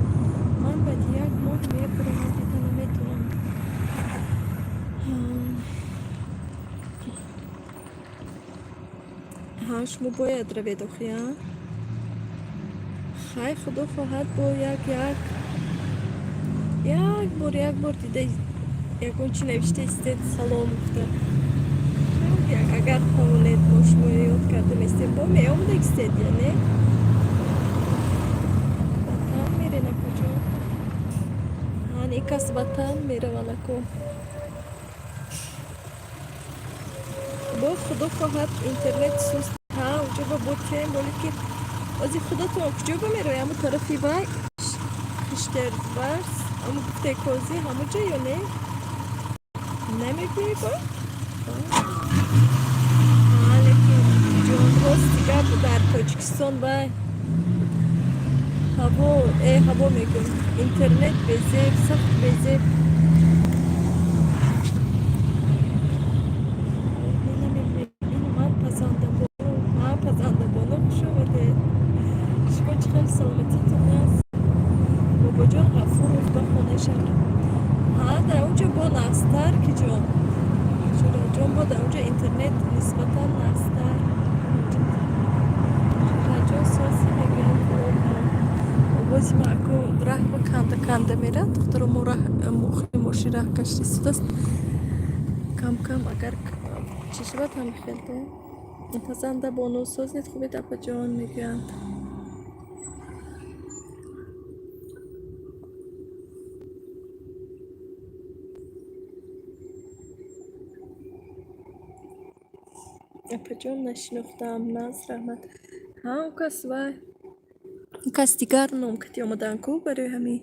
Ман баъди як моҳ мебурам, дида наметавонам. Ҳа, шумо бояд равед охи, а? Хай, худо хоҳад, бо як бор, як бор дида, ягон чӣ навишта истед, салом гуфта. Агар тавонед, мо шумо ёд карда местем, бо меомада истед я не? Ватан мерен, акоҷон? Ҳан ин кас ватан мераванд, ако. Бо худо хоҳад, интернет суст. Ҳа, уҷо ба бо тем боле ки ҳозир худатон куҷо ба меравед? Ҳамун тарафи вай Хиштербарс, ҳамун гуфтаи козӣ, ҳамун ҷо ё не? Намегӯӣ бо? Ҳа, лекин ҷон, рости гап, дар Тоҷикистон вай ҳаво, э, ҳаво мегӯм, интернет безеб, сахт безеб. Ман пазандабону, ҳа, пазандабону, хуш омадед. Шумо чӣ хел, саломатитон аст? Бобоҷон Ғафуров ба хонаи шаҳр. Ҳа, дар он ҷо бо нағзтар, ки ҷон. Шураҷон, бо дар он ҷо интернет нисбатан нағзтар. Шураҷон, сози мегӯянд блогмо. Овози ма ако раҳ ба канда канда мерад. Духтаро, мо раҳ охири мошин раҳ кашида истодааст. Кам кам агар чӣ шавад, ҳам хел де. Пазанда бону созед, хубед, апаҷон, мегӯянд. Апаҷон, нашинохтам, нағз, раҳмат. Ҳа, он кас вай. Он кас дигар ном кати омадаанд ку барои ҳамин.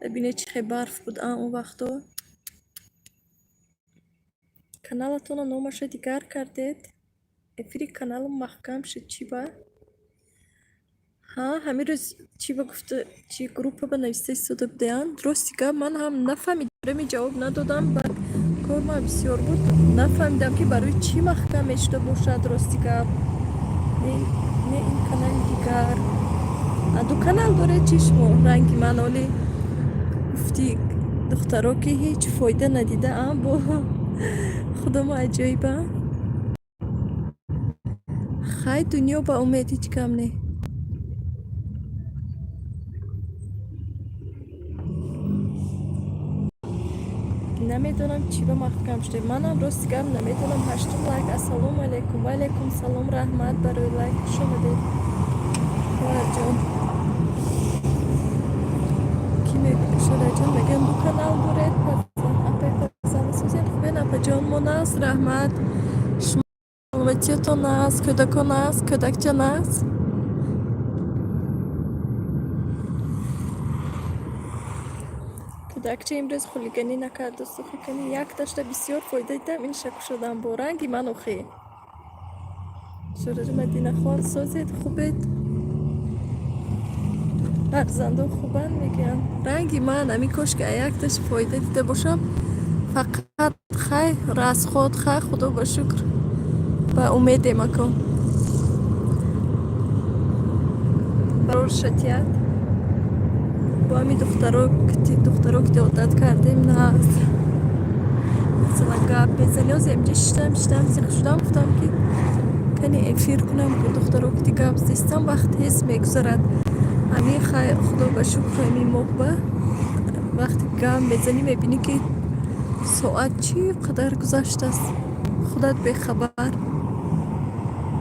Бибинед, чӣ хел барф буд а он вақто. Каналатонро номаша дигар кардед. Эфири каналам маҳкам шуд, чӣ ба? Ҳа, ҳамин рӯз чӣ ба гуфта, чӣ группа ба нависта истода будаянд. Рости гап, ман ҳам нафаҳмидам, ҷавоб надодам, баъд кор ман бисёр буд. Нафаҳмидам, ки барои чӣ маҳкам мешуда бошад, рости гап. Не, не, ин канали дигар. А ду канал доред чӣ шумо? Ранги ман оли гуфти духтаро, ки ҳеҷ фоида надидаам, бо худомо аҷоиба. Хай, дунё ба умед ҳеҷ кам не. Намедонам, чӣ ба маҳкам шудем. Манам, рости гап, намедонам. Ҳаштум лайк. Ассалому алайкум. Ва алайкум салом, раҳмат барои лайк, хуш омадед, хоҳарҷон. Ки Шораҷон мегӯям, ду канал доред? Апай фарзанда созед, хубен, апаҷон? Мо нағз, раҳмат. Шумо саломатиятон нағз, кӯдакон нағз, кӯдакча нағз? Кӯдакча имрӯз хулиганӣ накарду сухаканӣ якташта бисёр фоида дидам. Иниша кушодам бо ранги ман охи. Шораҷ, Мадинахон, созед, хубед? Фарзандо хубанд, мегӯянд. Ранги ман ами, кошки якташ фоида дида бошам фақат. Хай, расход, хай, худо ба шукр, ба умедем, ако барор шатият. Бо ҳами духтаро ки одат кардем, нағз, масалан, гап мезанӣ. Ҳозир инҷа шиштам, шиштам, зиқ шудам, гуфтам, ки кани эфир кунам, бо духтаро ки гап зистам, вақт тез мегузарад. Ҳамин, хай, худо ба шукр, ҳамин моҳ ба вақте гап мезанӣ, мебинӣ, ки соат чӣ қадар гузаштааст, худат бехабар.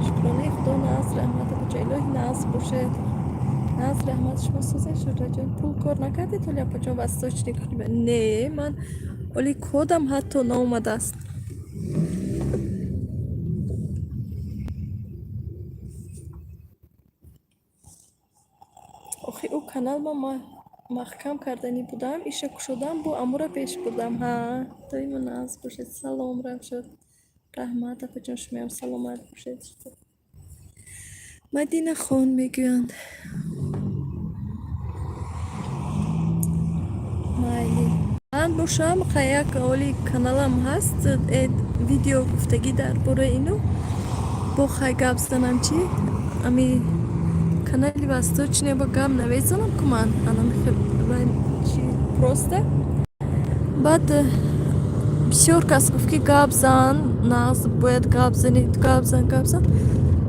Шукронаи худо, нағз, раҳмат, апаҷон, илоҳи нағз бошед. Нағз, раҳмат, шумо созед, Шуҳратҷон? Пул кор накардед ҳоли, апаҷон, восточный? Не, ман ҳоли кодам ҳатто наомадааст. Охи ӯ канал ма маҳкам карданӣ будам, иша кушодам, бо амура пеш бурдам. Ҳа, доимо нағз бошед. Салом, Равшад, раҳмат, апаҷон, шумоям саломат бошед. Мадинахон мегӯянд. Майли, ман бошам, як оли каналам ҳаст, видео гуфтагӣ дар бораи ину, бо хай гап занам. Чӣ, ами канали восточный ба гап намезанам ку ман, чи просто. Баъд бисёр кас гуфт, ки гап зан, нағз, бояд гап занӣ, гап зан, гап зан.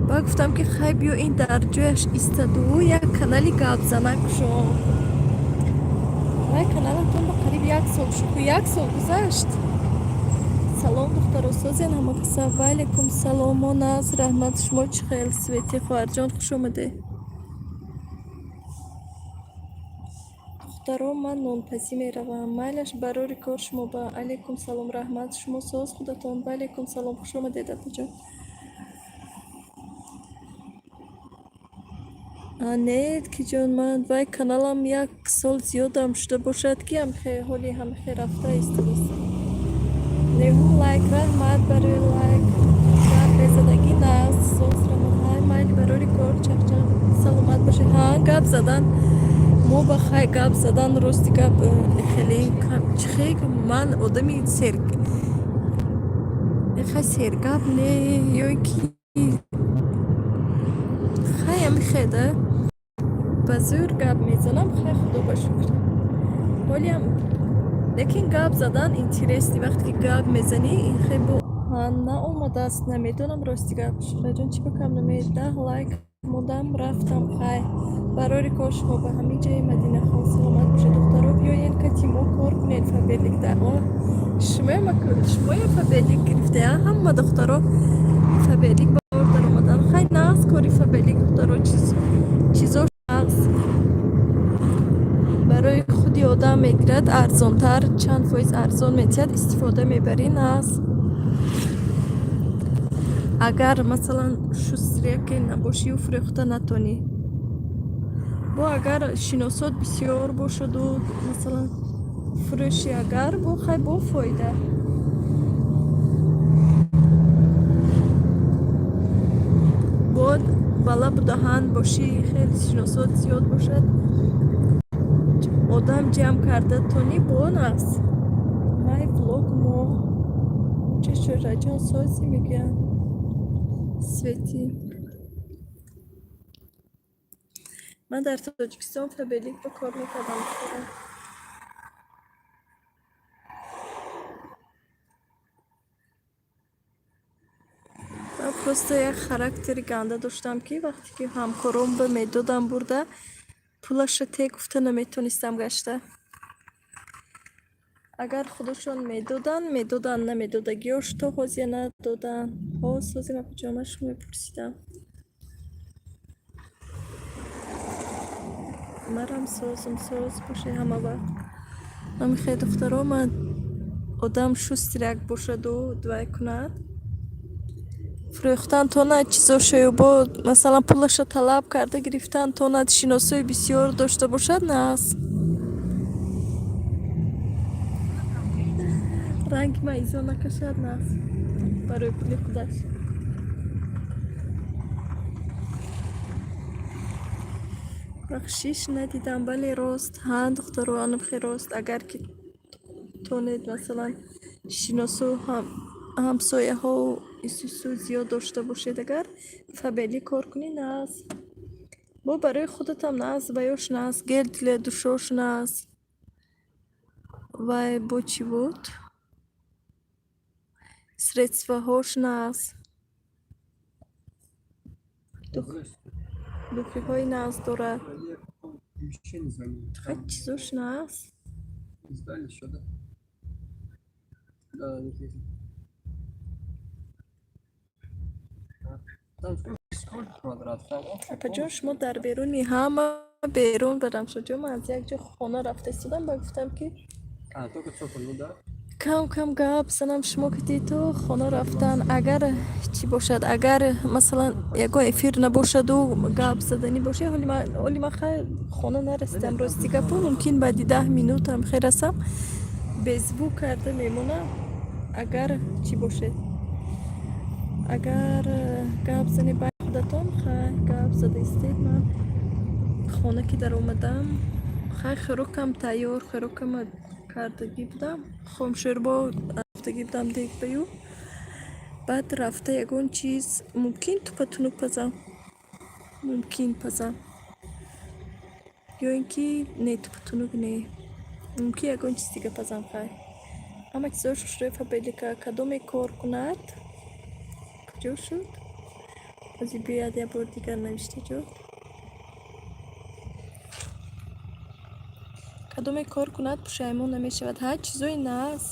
Баъд гуфтам, ки хай, биё, ин дар ҷояш истоду як канали гапзана кушом. Вай каналатон ба қариб як сол шуд, як сол гузашт. Салом, духтаро, созен ҳамакаса? Ва алайкум салом, мо нағз, раҳмат, шумо чӣ хел? Свети хоҳарҷон, хуш омадед. Духтаро, ман нонпазӣ меравам. Майлаш, барори кор шумо. Ба алайкум салом, раҳмат, шумо соз худатон? Ба алайкум салом, хуш омадед, апаҷон. Не, киҷон, ман вай каналам як сол зиёдам шуда бошад, ки ҳамхе ҳоли ҳамхе рафта истодааст. Неҳум лайк, раҳмат барои лайк. Гап мезадагӣ нағз, соз, рамон. Майли, барори кор, чахчах, саломат бошед. Ҳа, гап задан мо ба хай, гап задан, рости гап, хеле чихе, ман одами сер хай, сергап не, ё ки хай ҳамихеда ба зӯр гап мезанам. Хай, худо ба шукр, ҳолиам, лекин гап задан интересный. Вақте ки гап мезанӣ, ин хе бо наомадааст, намедонам, рости гап, Шуҳратҷон, чӣ ба кам намеед. 10 лайк мондам, рафтам. Хай, барори кор шумо ба ҳамин ҷои. Мадинахон, саломат бошед. Духтаро, биёед, кати мо кор кунед Фаберликда. Шумоям Фаберлик гирифтеа? Ҳама духтаро Фаберлик ба кор даромадан. Хай, нағз кори Фаберлик, духтаро, чизо нағз, барои худи одам мегирад арзонтар, чанд фоиз арзон метиҳад, истифода мебарӣ, нағз. Агар, масалан, шустряке набошию фурӯхта натонӣ, бо агар шиносот бисёр бошаду, масалан, фурӯши, агар бо хай, бо фоида. Бод балабу даҳан бошӣ, хеле шиносот зиёд бошад, одам ҷамъ карда тонӣ, бо нағз. Май влог мо чӣ, Шӯҳратҷон, созӣ, мегӯянд. Свети, ман дар Тоҷикистон Фаберлик ба кор мекардам, духтарам. Ман Просто як характери ганда доштам, ки вақте ки ҳамкорон ба медодам бурда, пулаша те гуфта наметонистам гашта. Агар худошон медоданд, медоданд, намедодагиёш то ҳозир надоданд. Ҳоз ҳозир апаҷонашон мепурсидам. Марам созум, соз боше ҳама вақт. Ман мехоҳед, духтаро, ман одам шустряк бошаду вай кунад. Фурӯхтан тонад чизошаю бо масалан пулаша талаб карда гирифтан тонад, шиносои бисёр дошта бошад, нағз. Ранги ман изо накашад, нағз. Барои пули худаш. Бахшиш надидам, бале, рост. Ҳа, духтаро, анам хел рост. Агар ки тонед, масалан, шиносу ҳамсояҳо исусу зиёд дошта бошед, агар Фаберлик кор кунӣ, нағз. Бо барои худатам нағз, ваёш нағз, гель для душош нағз. Вай бо чӣ буд? Средствоҳош нағз. Духиҳои нағз дорад. Вообще не звонили. Хеле чизош нағз. Не сдали еще, да? Да, не ответили. Там сколько квадрат? Там общая Апаҷон, комната. Шумо дар беруни ҳама берун барам шуд. Ё ман аз як ҷо хона рафта истодам, ба гуфтам, ки А, только цоколь, ну да? кам кам гап занам шумо, ки то хона рафтан. Агар чӣ бошад, агар масалан ягон эфир набошаду гап заданӣ бошад, ҳоли ман хайр хона нарасидам, рости гапо, мумкин баъди 10 минутам хел расам, беззвук карда мемонам. Агар чӣ бошед, агар гап зане байни худатон, хай гап зада истед. Ман хона ки даромадам, хай хӯрокам тайёр, хӯрокама кардагӣ будам, хомшӯрбо рафтагӣ будам дег баю. Баъд рафта ягон чиз мумкин тупа-тунук пазам, мумкин пазам, ё ин ки не, тупа-тунук не, мумкин ягон чиз дига пазам. Хай ҳама чизош хушрӯи Фаберлика, кадоме кор кунад. Куҷо шуд? Ҳозир биёяд, як бори дигар навиштаҷот. Кадоме кор кунад, пушаймон намешавад. Ҳар чизои нағз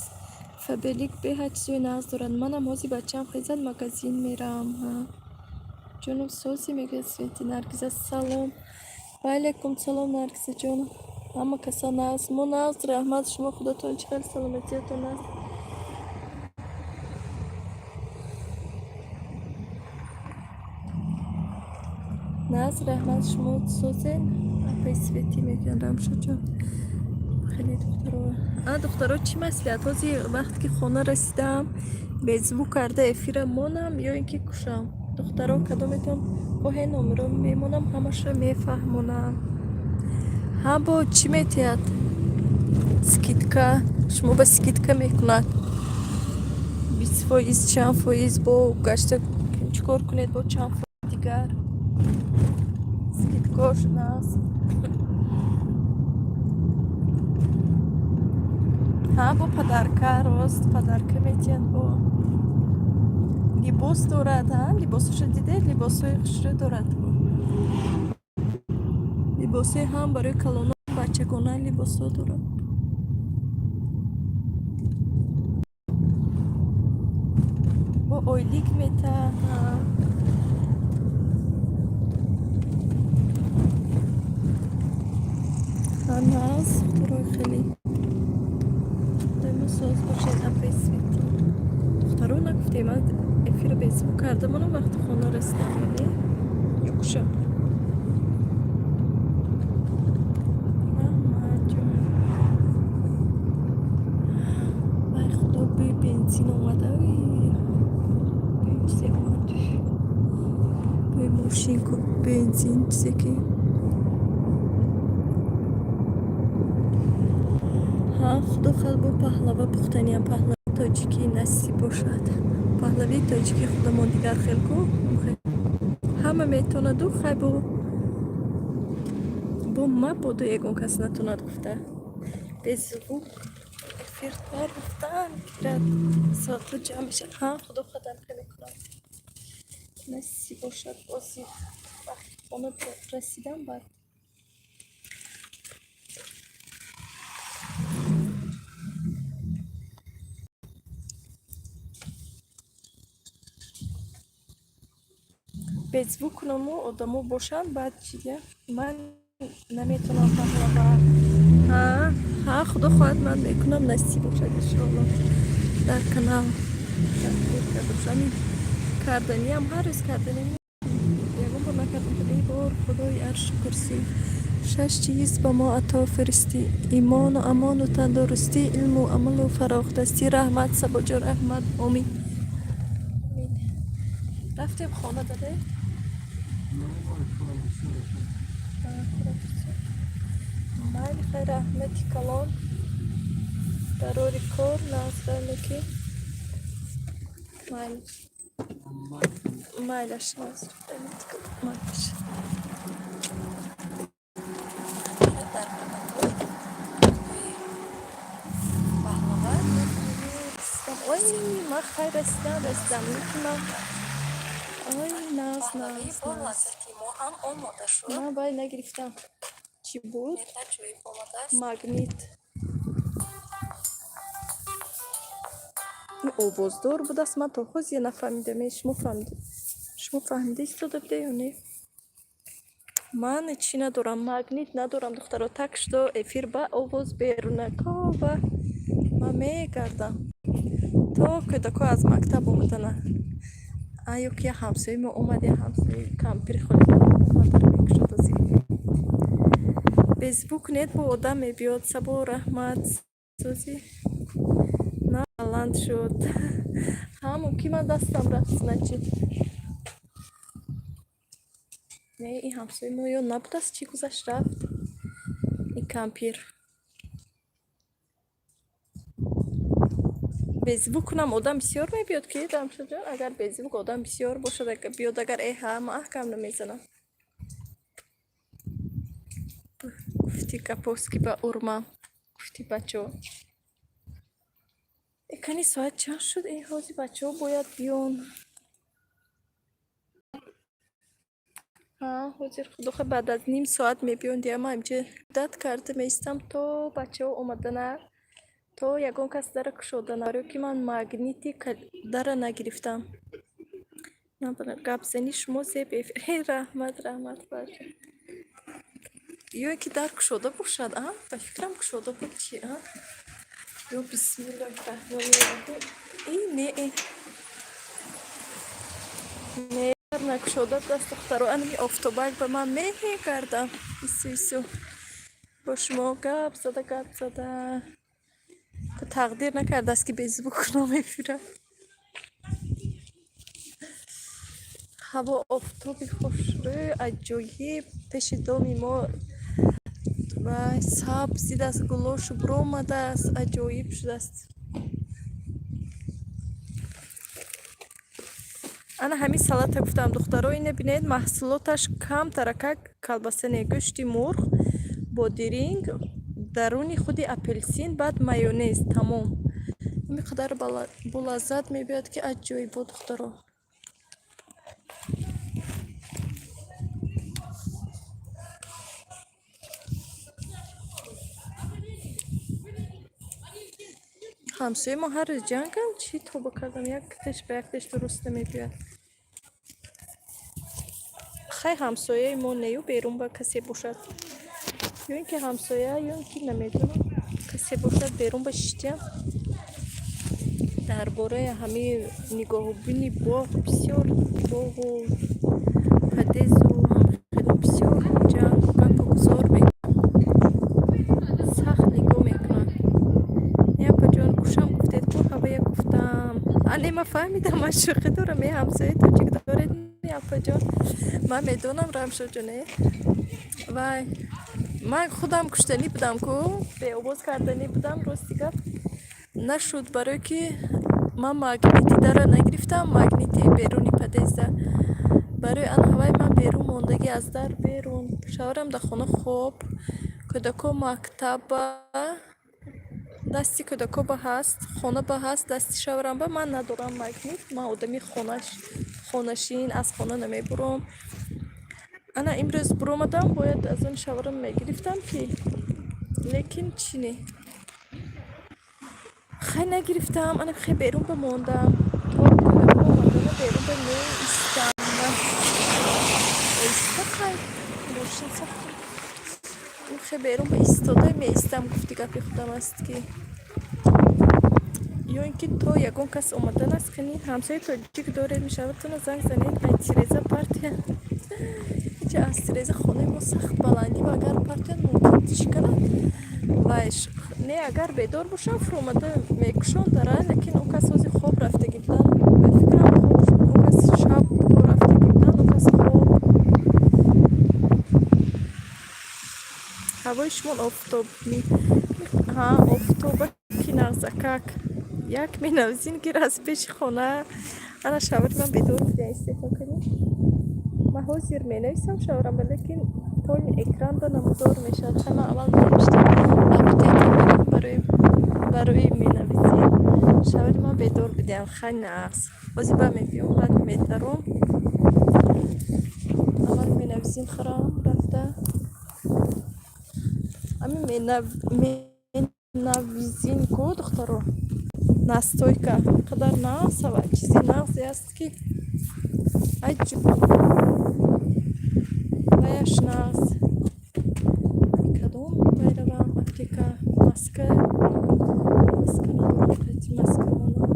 Фаберлик, беҳад чизои нағз дорад. Манам ҳозир бачаам хезад, магазин мерам. Ҷоном, созӣ, мегӯяд Свети. Наргиза, салом. Ва алайкум салом, Наргизаҷон. Ҳама каса нағз, мо нағз, раҳмат. Шумо худатон чӣ хел, саломатиятон аст? Нағз, раҳмат. Шумо созен, апаи Светӣ, мегӯянд Рамшоҷон. Хеле духтаро, а духтаро, чӣ маслиҳат? Ҳозир вақте ки хона расидаам, беззвук карда эфира монам ё ин ки кушам? Духтаро, кадометон хоҳе, номеро мемонам, ҳамаша мефаҳмонам. Ҳа, бо чӣ метиҳад? Скидка, шумо ба скидка мекунад 20%, чанд фоиз, бо гашта чӣ кор кунед, бо чанд фоиз дигар скидкош нағз. Ҳа, бо подарка, рост, подарка метиҳад. Бо либос дорад. Ҳа, либосашо дидед? Либосҳои хушрӯ дорад. Либосҳои ҳам барои калоно, бачагона либосҳо дорад. Бо ойлик метаҳад. Ҳа, нағз, духтарои, хеле доимо соз бошед, апаи Светӣ. Духтаро, нагуфтем, ман эфира беззвук карда монам вақти хона расидам ё не, ё кушам? Раҳматҷон. Вай, худо, бӯи бензин омада, бӯи чизе омад, бӯи мошинку, бензин, чизе ки. Ҳа, худо хоҳад, бо паҳлава пухтаниам, паҳлави тоҷикӣ насиб бошад. Паҳлавии тоҷикӣ худамон дигар хел ку, ҳама метонаду хай бо мабодо ягон кас натонад гуфта. Беззвук эфир рафтан гирад, соатҳо ҷамъ мешавад. Ҳа, худо хоҳад, ҳамхел мекунам. Насиб бошад, ози вақти хона расидам, баъд беззвук кунаму одамо бошанд, баъд чия ман наметавонам. Паҳлава, ҳа, худо хоҳад, ман мекунам, насиб бошад, иншоалло, дар канал карда. Карданиам ҳар рӯз карданӣ, ягон бор накардам. Эй бор худои аршу курсӣ, шаш чиз ба мо ато фиристӣ: имону амону тандурустӣ, илму амалу фарохдастӣ. Раҳмат, Сабоҷон, раҳмат, омин. Рафтем хона даде. Намедонам, бисёр бошад. Майли, хайр, раҳмати калон, барори кор, назралеки, майли. Майлаш, назр, раҳмати калон, майлаш. Дар паҳлава. Ой, ман хайр, расидам, расидам, лекин ман, ой, наз, Паҳлавии наз, бо наз. лаззати мо ҳам омода шуд. Ман бай нагирифтам. Чӣ буд? Аҷоиб омадааст. Магнит. Ин овоздор будааст, ман то ҳозир нафаҳмидам. Е, шумо фаҳмидед? Шумо фаҳмида истода буде ё не? Ман чӣ надорам, магнит надорам, духтаро, так что эфир ба овоз берунако ба ман мегардам то кӯдако аз мактаб омадана. А ё ки як ҳамсояи мо омад, як ҳамсояи кампири холи омад, мекушод ози. Беззвук нет, бо одам мебиёд. Сабо, раҳмат, сӯзи на баланд шуд. Ҳа, мумкин ман дастам рафт, значит. Не, ин ҳамсояи мо ё набудааст, чӣ гузашт, рафт ин кампир. Беззвук кунам, одам бисёр мебиёд ки, Рамшоҷон, агар беззвук одам бисёр бошад, агар биёд, агар эҳа, ман аҳкам намезанам. Гуфти гапост, ки ба урмам гуфти бачаҳо. Экани соат чанд шуд? Э, ҳозир бачаҳо бояд биён. Ҳа, ҳозир, худо хоҳад, баъд аз ним соат мебиён. Дия ман инҷа дат карда меистам то бачаҳо омадана, то ягон кас дара кушодана, барои ки ман магнити дара нагирифтам. Гапзани шумо зеб. Раҳмат, раҳмат, бача. Ё ин ки дар кушода бошад, а? Ба фикрам, кушода буд, чи, а? Ё бисмиллоҳи раҳмони раҳим. И не, э. Не, дар накушода будааст, духтаро. Анами офтобак ба ман мегардам. Ису, ису. Бо шумо гап зада, гап зада. Тақдир накардааст, ки беззвук кунам эфира. Ҳаво офтоби хушрӯ, аҷоиб. Пеши доми мо вай сабзидааст, гулошу биромадааст, аҷоиб шудааст. Ана ҳамин салата гуфтам, духтаро, ина бинед, маҳсулоташ камтаракак колбаса не, гӯшти мурғ, бодиринг, даруни худи апелсин, баъд майонез, тамом. Ин қадар болаззат мебиёд, ки аҷоибо, духтаро. Ҳамсояи мо ҳар рӯз ҷангам, чӣ тоба кардам, яктеш ба яктеш дуруст намебиёяд. Хай, ҳамсояи мо нею, берун ба касе бошад. Ё ин ки ҳамсоя, ё ин ки намедонам, касе бошад, берун ба шиштиям. Дар бораи ҳамин нигоҳубини боғ, бисёр боғу подъезду ҳамхело бисёр ҷангу гапу гузор мекунанд. Сахт нигоҳ мекунанд. Не, апаҷон, кушам гуфтед ку, ҳавая гуфтам. Але ман фаҳмидам, ман шӯхӣ дорам. Е, ҳамсояи тоҷик доред, не, апаҷон? Ман медонам, Рамшоҷон, е. Вай, ман худам куштанӣ будам ку, беовоз карданӣ будам, рости гап нашуд, барое ки ман магнити дара нагирифтам, магнити беруни подъезда. Барои ан ҳавай ман берун мондагӣ, аз дар берун. Шавҳарам дар хона хоб, кӯдако мактаба. Дасти кӯдако ба ҳаст, хона ба ҳаст, дасти шаврам ба ман надорам магнит. Ман одами хонашин, аз хона намебурам. Ана имрӯз буромадам, бояд аз он шаврам мегирифтам ки, лекин чӣ не. Хай, нагирифтам, ана хе берун ба мондам. То кӯдако омадана берун ба меистам. Оиста хай, мошин сахт. Хе берун ба истода меистам, гуфти гапи худам аст ки. Ё ин ки то ягон кас омадан аст, кани ҳамсояи тоҷик доред, мешавадтона занг занед, ай тиреза партия. Иҷа аз тиреза хонаи мо сахт баландӣ ва агар партияд, мумкин шиканад. Вай не, агар бедор бошам, фуромада мекушон дара, лекин он кас ҳозир хоб рафтагӣ будан. Ба фикрам, хоб он кас шаб кор рафтагӣ будан, он кас хоб. Ҳавои шумо офтоб ҳа, офтоба ки нағзакак. Як менавзин гир аз пеши хона. Ана шавҳари ман бедор буда, истеъфо кунӣ. Ман ҳозир менависам шавҳарам, лекин полный экран ба намудор мешавад. Хай, ман аввал менавиштам, аптека мерам барои менависӣ. Шавҳари ман бедор будиам, хай нағз. Ҳозир ба мебиём, баъд метаром. Аввал менависим хӯрам рафта. Ами менавизин ку, духтаро. Настойка қадар нағз ҳава, чизи нағзе аст ки аҷиб. Ваяш нағз. Кадом вай равам аптека, маска, маска надорам, қайти маска монам.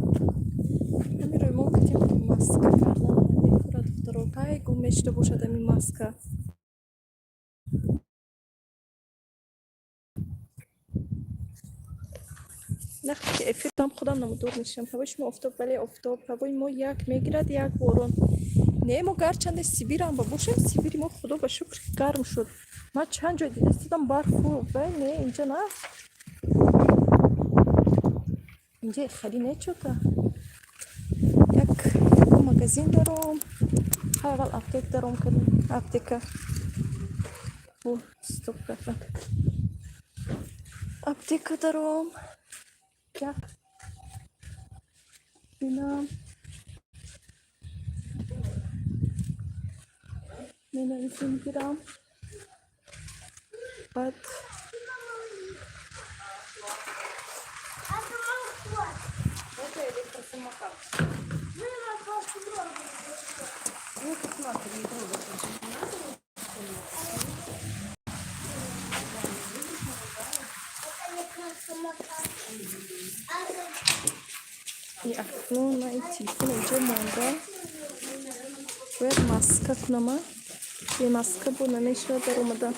Ҳамин рӯймол кутем, маска кардан намехӯрад, духтаро. Кай гум мешуда бошад ҳамин маска. Вақте ки эфир дам, худам намудор мешавам. Ҳавои шумо офтоб, вале офтоб, ҳавои мо як мегирад, як борон. Не, мо гарчанде Сибирам ба бошем, Сибири мо, худо ба шукр, гарм шуд. Ман чанд ҷой дида истодам барфу, вай не, инҷа на. Инҷа хеле нечота. Як магазин даром. Хай, аввал аптек даром кардем. Аптека. О, стоп кардам. Аптека даром. Як бинам. Менависим гирам. Баъд Это электросамокат. Ну, посмотри, не трогай. Не надо. И акнун ман ин телефон инҷо монда. Бояд маска кунама. Бе маска бо намешавад даромада.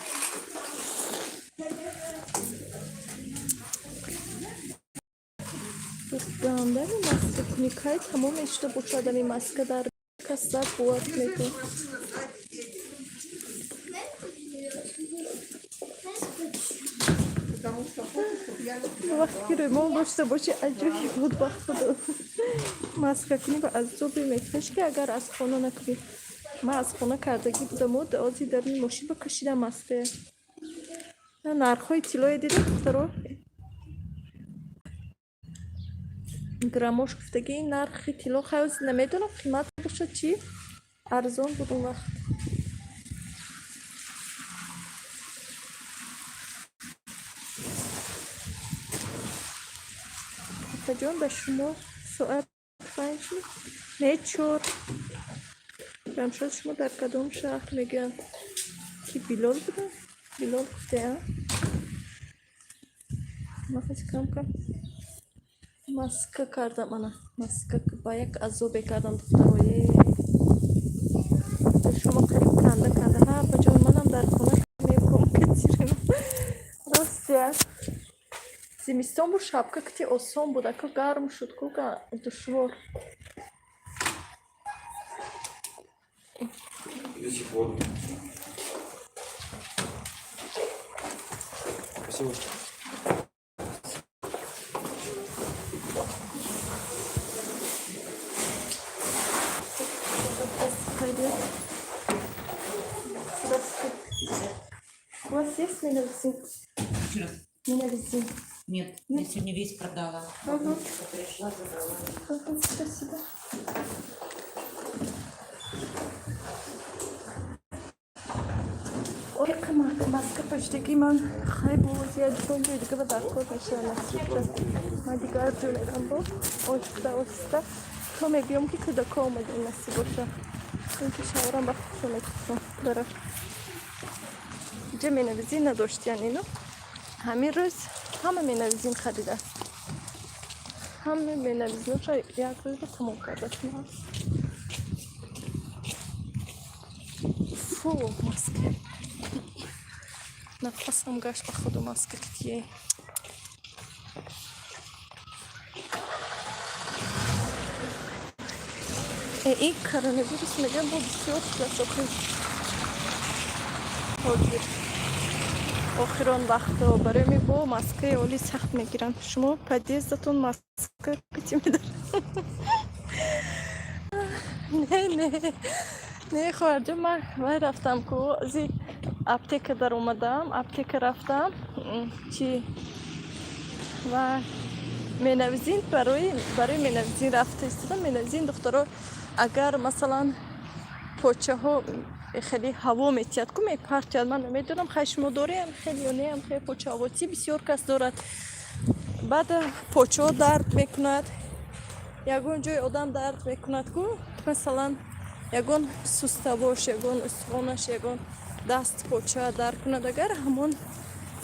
Гандами маска кунӣ, кай тамом мешуда бошад ами маска, дар кас зад бовар кунед. Потому что хочешь, чтобы я Вақте ки рӯймол дошта бошӣ, аҷоиб буд, ба худо. Маска кунӣ ба азобе мекуниш, ки агар аз хона накунӣ. Ман аз хона кардагӣ будаму ози дар мошин ба кашидам маская. Нархҳои тиллое дидед, духтаро? Граммош гуфтагӣ нархи тилло, хай, ози намедонам, қимат бошад чӣ, арзон буд он вақт. Апаҷон, ба шумо соат 5 не, 4. Рамшод, шумо дар кадом шаҳр, мегӯянд ки Билол будам, Билол гуфтеам. Ман кам-кам маска кардам, ана маска ба як азобе кардам, духтарои. Шумо қариб канда канда. Ҳа, апаҷон, манам дар хона мебурам катирем. Ростия, зимистон буд, шапка кати осон буд, ака гарм шуд ку, душвор. Идите в воду. Спасибо. Пойдет. Здравствуйте. У вас есть меновизин? Меновизин. Нет, я сегодня весь продала. Ага. Внучка пришла, забрала. Ага, спасибо. Ой, маска паштаки ман хай боз як ҷой дига ба даркор мешава, насиб. Ман дигар ҷо мерам, бо оҳиста оҳиста то мегӯям, ки кӯдако омадем, насиб боша, чунки шаврам ба худшо метусам дара ҷа менавизин надоштиян. Ино ҳамин рӯз ҳама менавизин харида, ҳама менавизиноша як рӯза тамом кардааст. Фу, маска нафасам гашт, ба худу маска китие. Ин коронавирус, мегӯям, бо бисёр шудааст охир, ҳозир охирон вақто барои ми бо маскаи оли сахт мегиранд. Шумо подъездатон маска кити медарад? Не, не, не, хоҳарҷон, ман вай рафтам ку, зи аптека даромадам, аптека рафтам, чи ва менавизин, барои менавизин рафта истодам. Менавизин, духтаро, агар масалан почаҳо хеле ҳаво метиҳад ку, мепартояд. Ман намедонам, хай, шумо дореам хеле ё неам? Хеле почаҳавотӣ бисёр кас дорад. Баъд почаҳо дард мекунад, ягон ҷои одам дард мекунад ку, масалан ягон суставош, ягон устухонаш, ягон даст, поча дард кунад агар, ҳамон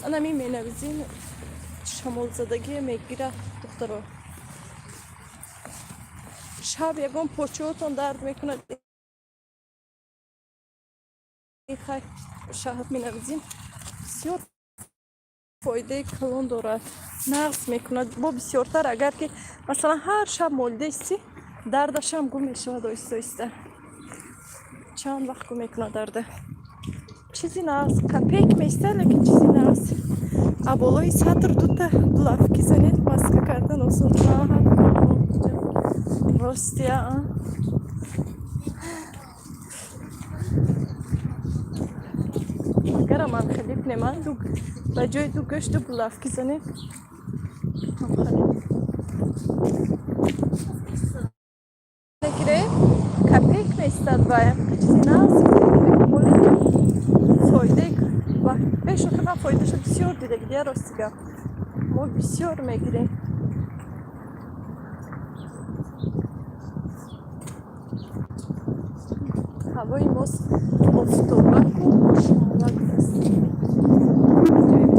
анами менавизин шамолзадагие мегирад, духтаро. Шаб ягон почаҳотон дард мекунад, хай, шаҳр менавизин бисёр фоидаи калон дорад, нағз мекунад. Бо бисёртар агар ки масалан ҳар шаб молида истӣ, дардашам гум мешавад оҳиста оҳиста, чанд вақт гум мекунад дарда. Чизи нағз, копейка меистад, лекин чизи нағз. А болои сатр дута булавки занед, маска кардан осон. Ростия. Агара ман хеле кунем, ба ҷои ду гӯшт ду булавки занем. Мегирем, копейка меистад ва чизи нағз, фоидаи бешохи ман фоидаша бисёр дида. Рости гап, мо бисёр мегирем. Ҳавои мо офтобаку шамолак аст. Аҷоиб.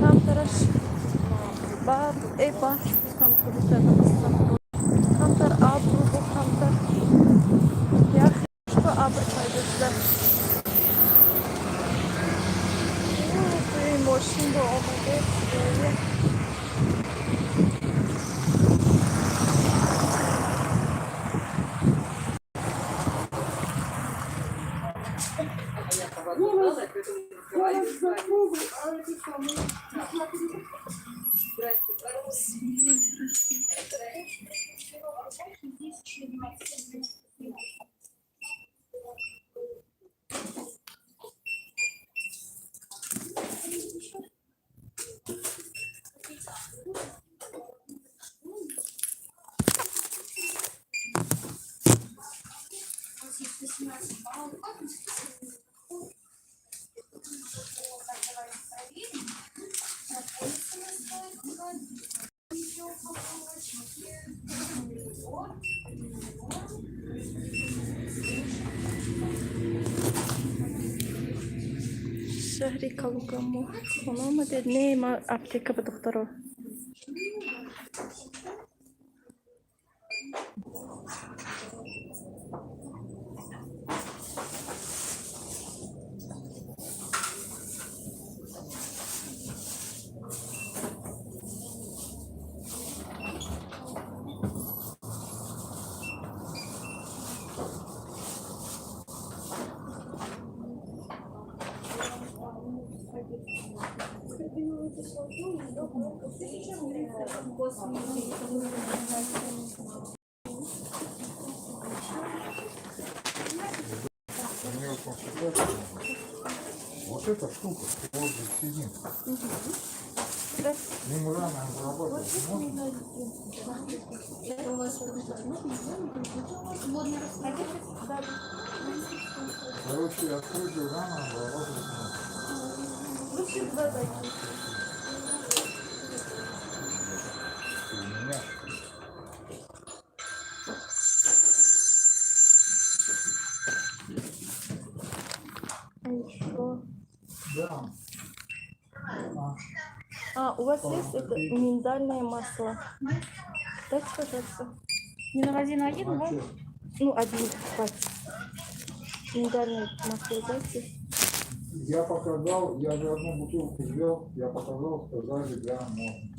Камтараш барф, барф камтар камтар, абру бо камтар ях бо абр пайдо шуда. Бӯи мошин бо омаде. Худоя. Шаҳри Калуга, мо хона омадед? Не, ма аптека ба, духтаро. эта штука, вот здесь сидим. Им рано обрабатывать можно? Короче, открытую рану обрабатывать можно. Лучше два дайте. У меня. А еще. Да. А, А, у вас есть это миндальное масло? Дайте, пожалуйста. Не на один один, а да? чё? Ну, один хватит. Миндальное масло дайте. Я показал, я же одну бутылку взял, я показал, сказали, да, можно.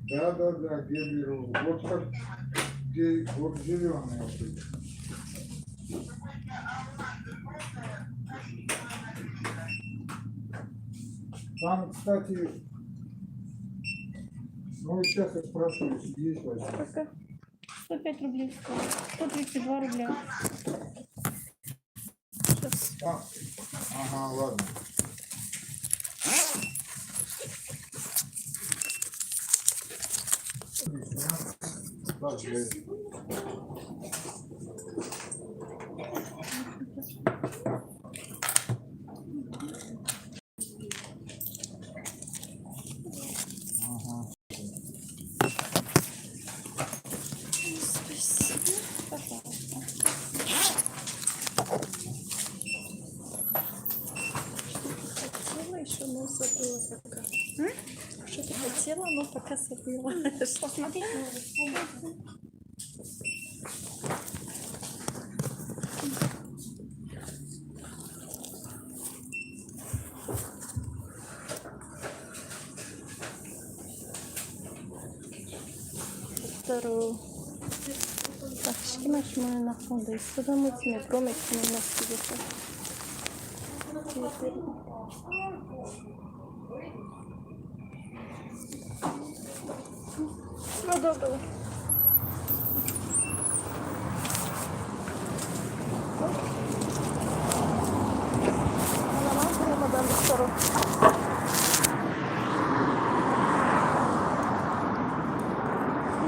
Да, где беру? Вот как, где, вот зеленые вот эти. Там, кстати, ну сейчас я спрошу, если есть возьму. Сколько? 105 рублей стоит. 132 рубля. Сейчас. А, ага, ладно. Так, Ага. Спасибо. Пожалуйста. Что-то хотела еще, но забыла пока. Что-то хотела, но пока забыла. Посмотрите. Вторую. Так, шикимаш мой нахонда. Истода мультиметро мекунем насиб бошад. Всего доброго. Ман омадам, духтаро.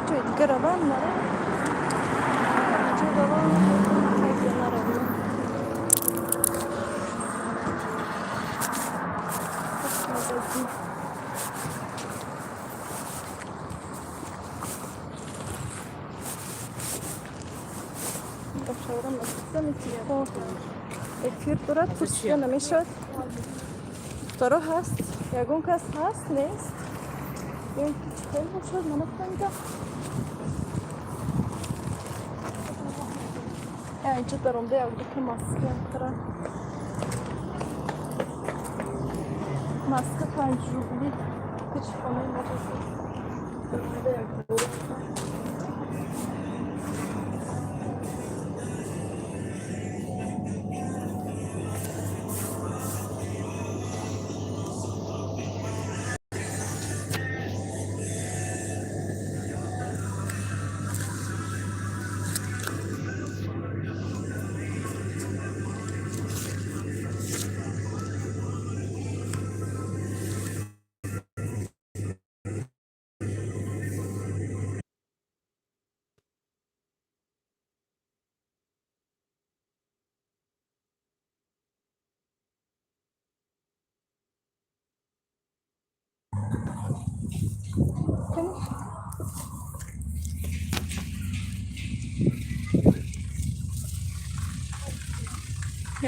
Ҷои дига равам, нарав? Ҷо равам, ё наравам? Магазин. Ба шаврам написани, телефон эфир дорад, пурсида намешавад. Духтаро, ҳаст? Ягон кас ҳаст, нест? Ё ин ки чӣ хел бошад, ман нафаҳмидам. Инҷо даромда як дута маска тара. Маска 5 рубли. Пеши хонаи мо бошад. Даромда як дута.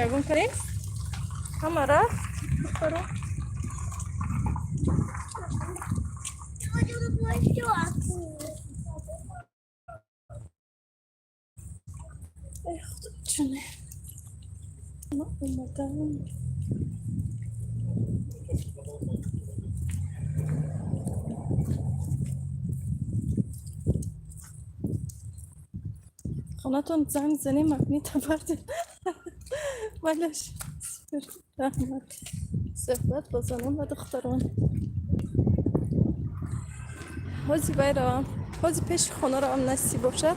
Ягон кас нест? Ҳама рафт, духтаро? Хочу на площадку. Эх, чуне. Ма омадам. Хонатон занг занем, магнита бардем. Малаш. Раҳмат. Суҳбат бо занон ва духтарон. Ҳози вай равам. Ҳози пеши хона равам, насиб бошад.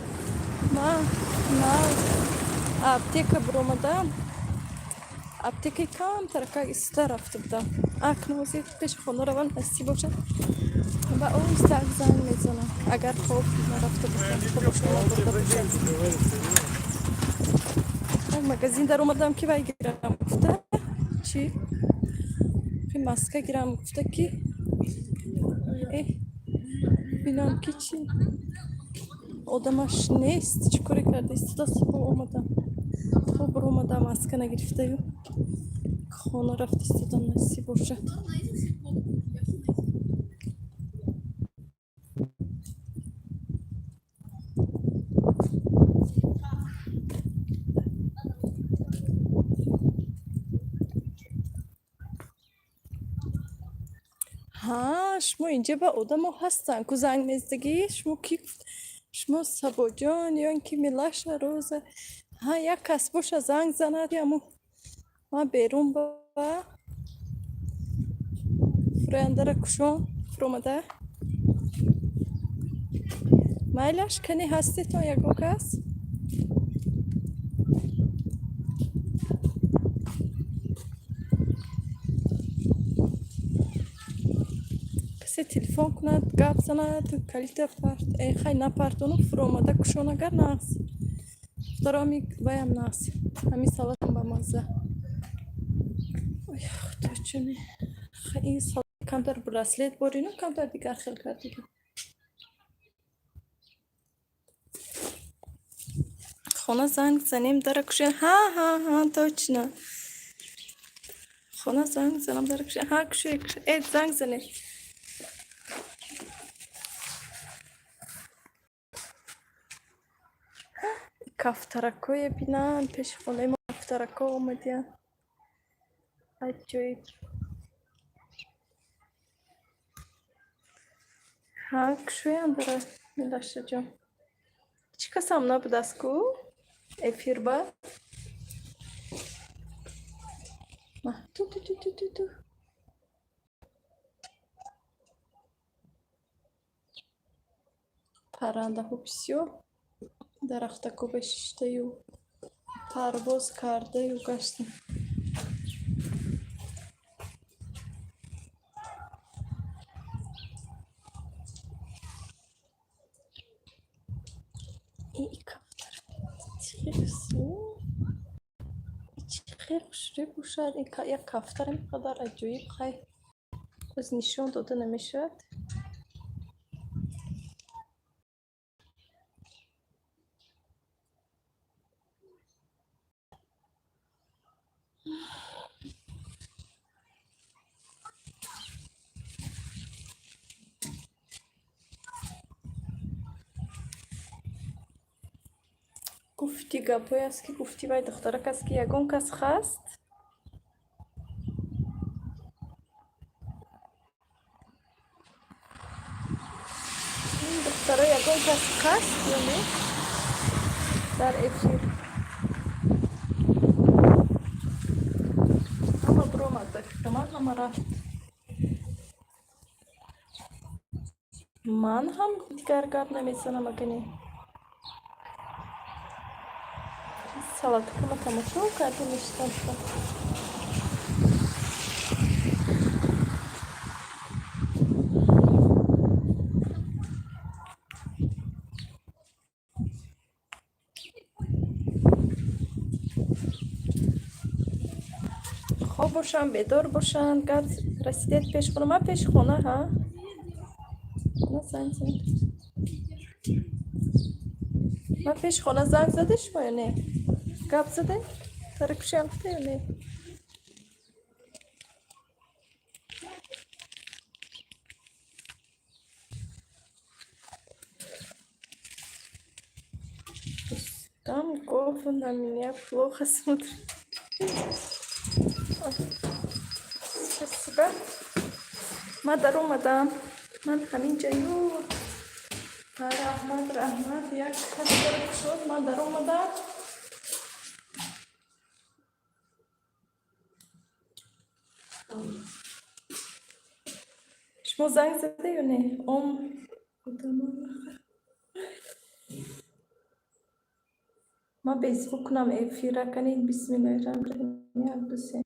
Ма нав Аптека биромадам, аптекаи камтарака иста рафта будам. Акнун ҳозир пеши хона равам, насиб бошад, ва оҳиста занг мезанам, агар хоб нарафта бошам, хобашон набурда бошад. Як магазин даромадам, ки вай гирам гуфта, чӣ, маска гирам гуфта, ки бинам, ки чӣ, одамаш нест. Чӣ коре карда истодааст. Бо омадам, хоб омадам, маска нагирифтаю хона рафта истодам. Насиб бошад. Ҳа, шумо инҷа ба одамо ҳастанд ку, занг мезадагӣ. Шумо кӣ гуфт? Шумо Сабоҷон ё ин ки Милаша, Роза? Ҳа, як кас боша, занг занад. Аму ман берун ба фурӯяндара кушон фуромада. Майлаш, кани ҳастетон ягон кас? Касе телефон кунад, гап занад, калита парт, хай, напартону фуромада кушон, агар нағз. Духтаро, ами ваям нағз, ҳами салатам ба мазза. Ой, худоҷони, ин салат камтар браслет борину, камтар дигар хел кардига. Хона занг занем, дара кушем. Ҳа, ҳа, ҳа, точно, хона занг занам, дара кушем. Ҳа, куше, э, занг занем. Кафтаракое бинанд, пеши хонаи мо кафтарако омадиянд, аҷоиб. Ҳа, кушоянд дара, Милашаҷон. Ҳеҷ касам набудааст ку эфир ба. Ту, ту, ту, ту, ту, ту. Паррандаҳо бисёр, дарахтако бешиштаю парвоз кардаю гаштем. И кафтар чӣ хел хушрӯй бошад як кафтар, ин қадар аҷоиб. Хай, боз нишон дода намешавад. Гуфти гапҳое аст, ки гуфти вай духтарак аст, ки ягон кас хаст. Ин духтаро, ягон кас хаст ё не дар эфир? Ҳама биромад, ба фикри ман, ҳама рафт. Ман ҳам дигар гап намезанам, агане салатакама тамошо карда мештам. Хоб бошанд, бедор бошанд. Гап расидед пеш хона? Ман пеши хона. Ҳа, занг занед. Ман пеши хона. Занг заде шумо ё не? Гап заде, таракушиам гуфта ё не? Там кофе на меня плохо смотрит. Спасибо. Ман даромадам. Ман ҳамин ҷаю. Раҳмат, раҳмат. Як кас шуд. Ман даромадам. Шумо занг зада ё не? Ом одама. Ман беззвук кунам эфира. Канед, бисмиллоҳи раҳмони раҳим, як, ду, се.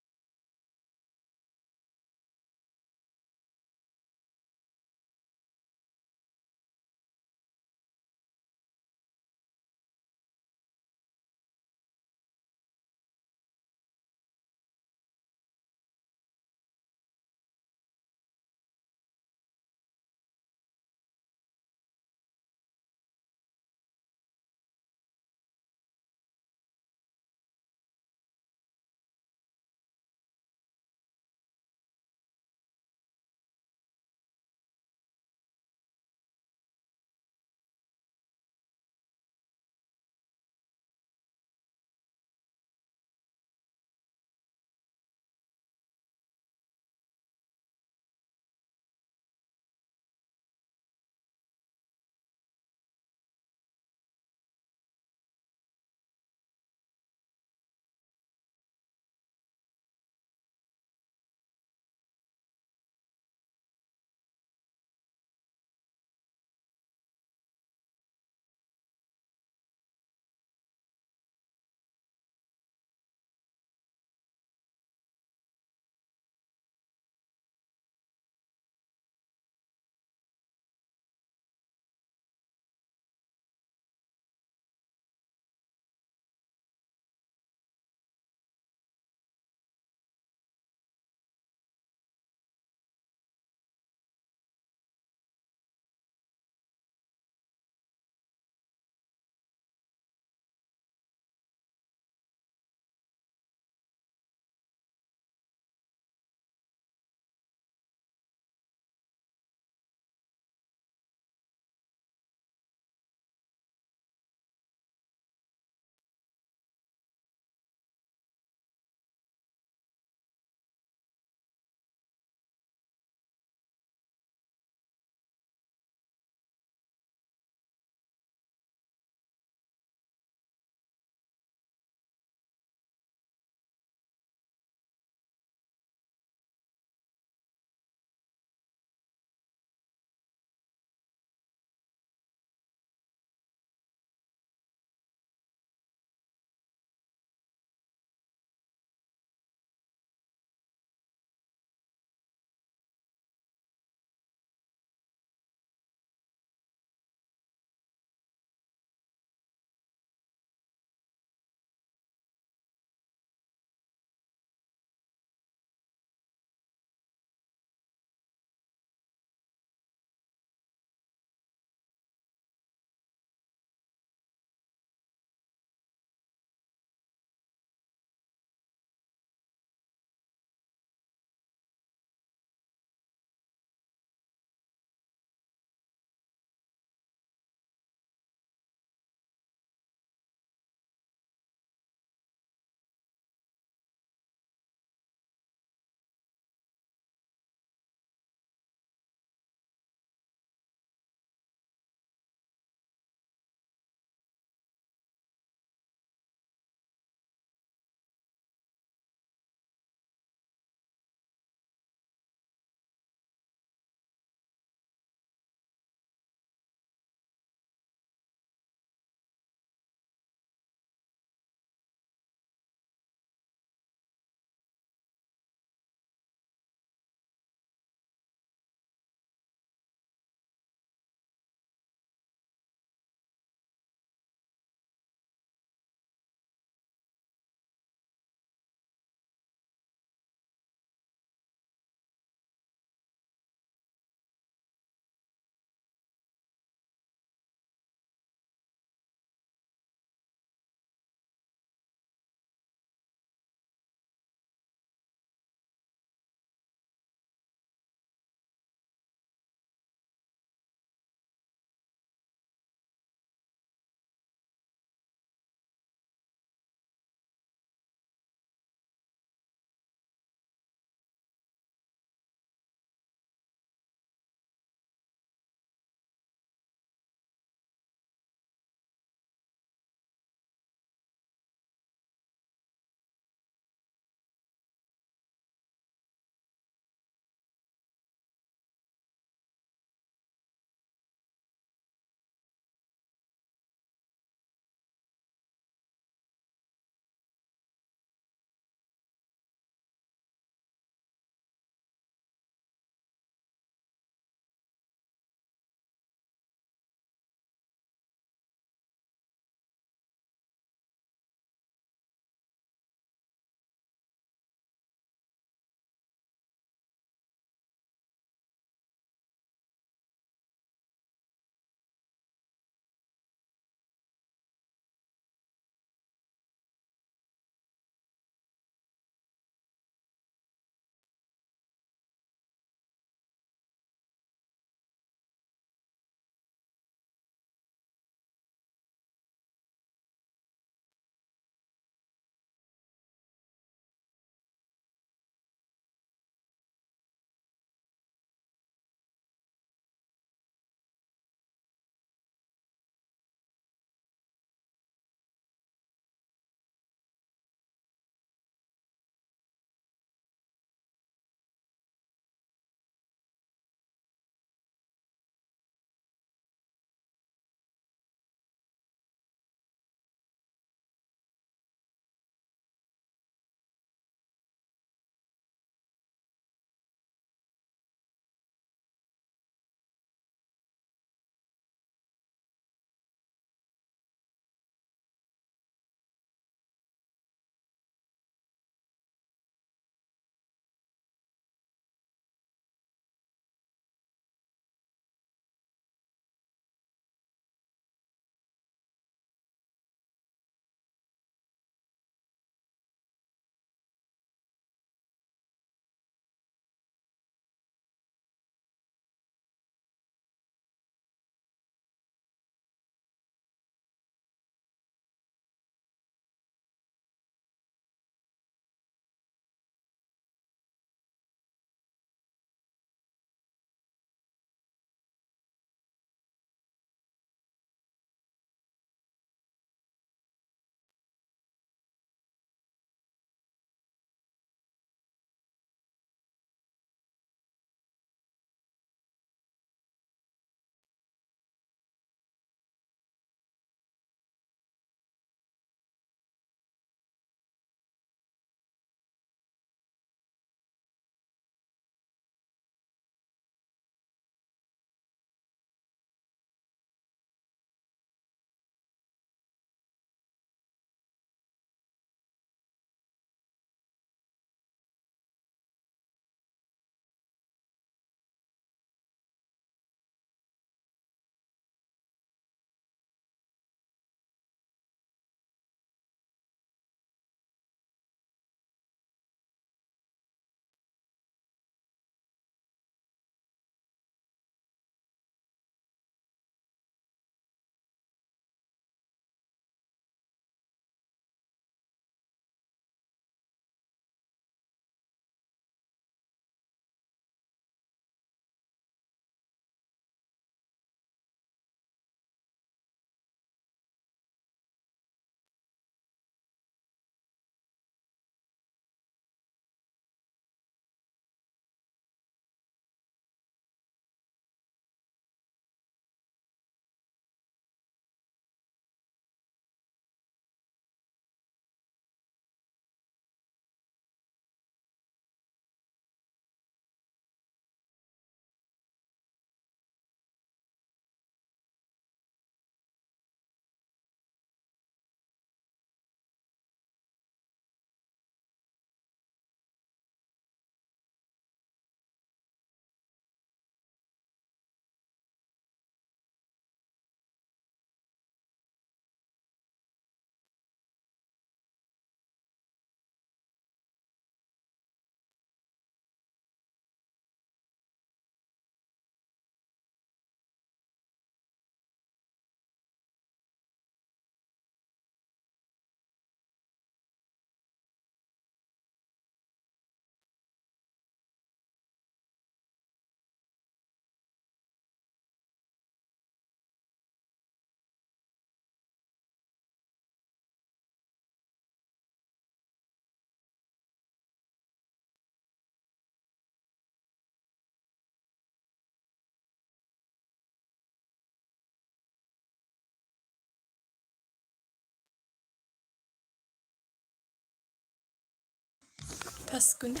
Паст кунӣ.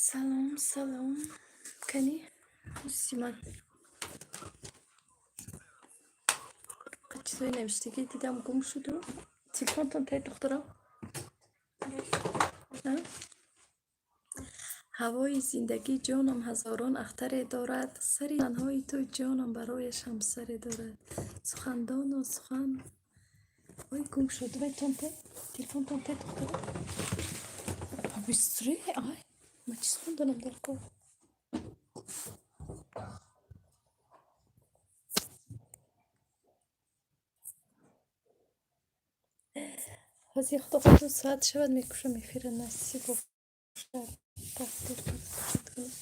Салом, салом. Кани? Симан. Чизои навиштагӣ дидам, гум шуду. Телефонтон тай, духтарам? Ҳавои зиндагӣ, ҷонам, ҳазорон ахтаре дорад, сари танҳои ту, ҷонам, барояш ҳамсаре дорад. Сухандону сухан. Ой, гум шуд. Вай тон тай? Телефонтон тай, духтарам? Быстрее, ай. Ма чиз хонданам дар кор? Ҳозир, худо хоҳад, 2 соат шавад, мекушам эфира, насиб бошад. Тақдир кунад.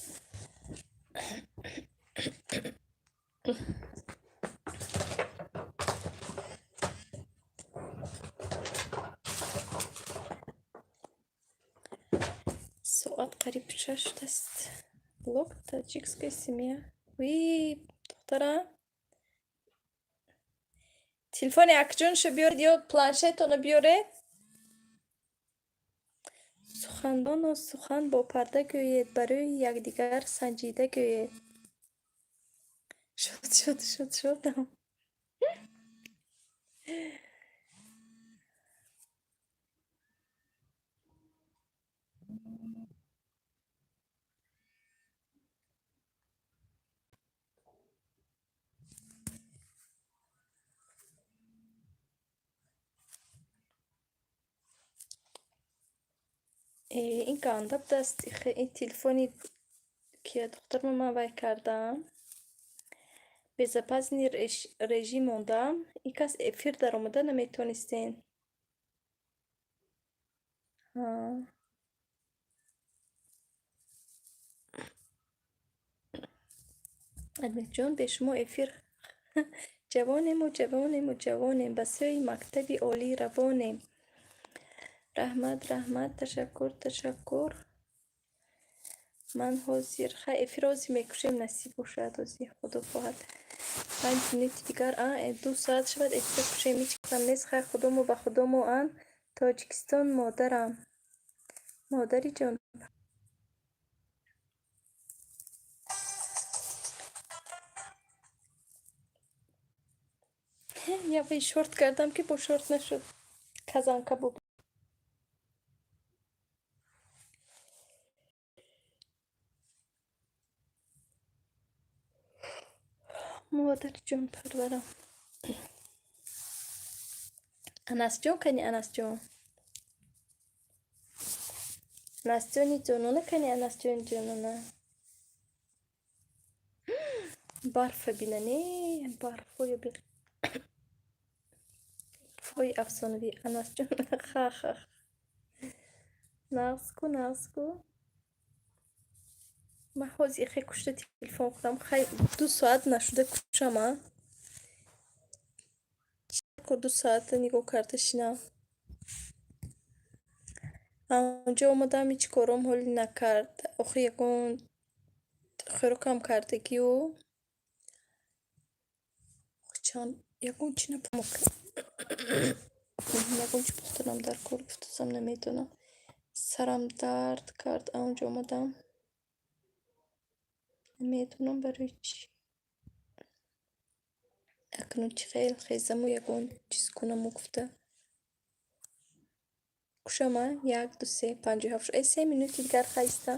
Соат қариб 6 шудааст. Блог «Таджикская семья». Ви, духтарам. Телефони акҷоншо биёред ё планшетонро биёред. Сухандону сухан бо парда гӯед, барои якдигар санҷида гӯед. Шуд, шуд, шуд, шудам. Ин ганда будааст. Ин телефони ки духтарма ман вай кардам. Безопасный режим мондам. Ин кас эфир даромада наметонистен. Ҳа. Адмирҷон, бе шумо эфир. Ҷавонему, ҷавонему, ҷавонем, ба сӯи мактаби олӣ равонем. Раҳмат, раҳмат, ташаккур, ташаккур. Ман ҳозир, хай, эфир ҳозир мекушем, насиб бошад, ҳозир, худо хоҳад. 5 минути дигар, а 2 соат шавад, эфира кушем, ҳеҷ кам нест. Хай, худомо ба худомо ан. Тоҷикистон модарам. Модари ҷон. Я шорт кардам, ки бо шорт нашуд. Казанка бу. Модари ҷонпарварам. Анасҷон кани, Анасҷон? Анасҷони ҷонона кани, Анасҷони ҷонона? Барфа бинане, барфоя бин. Барфҳои афсонавӣ. Анасҷон, ха-ха. Нағз ку, нағз ку. Ман ҳозир ихе кушта телефон кунам. Хай, 2 соат нашуда кушам, а? Чӣ 2 соата нигоҳ карда шинам? Онҷо омадам, ҳеҷ кором ҳоли накард. Охир ягон хӯрокам кардагию. Чанд ягон чи ягон чи пухтанам дар кор гуфтасам, намедонам. Сарам дард кард, онҷо омадам. Намедонам барои чӣ. Акнун чӣ хел хезаму ягон чиз кунаму гуфта. Кушам, а? Як, ду, се, 57. Э, 3 минути дигар хайста.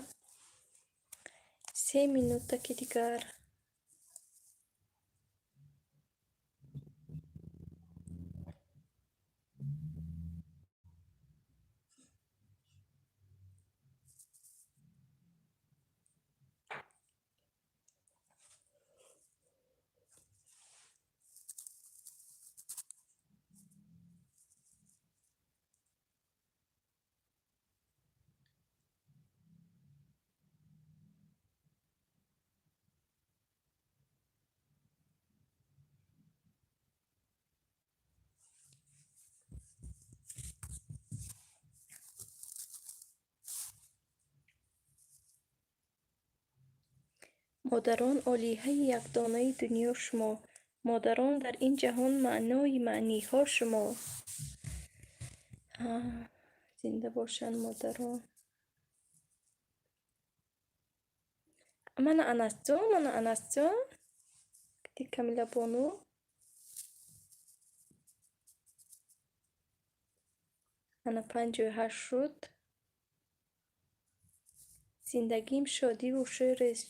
3 минутаки дигар. Модарон, олиҳаи якдонаи дунё шумо. Модарон дар ин ҷаҳон маънои маъниҳо шумо. Зинда бошанд модарон. Мана Анасҷон, мана Анасҷон. Ди Камила бону. Ана 58 шуд. Зиндагим шодиву шеърест,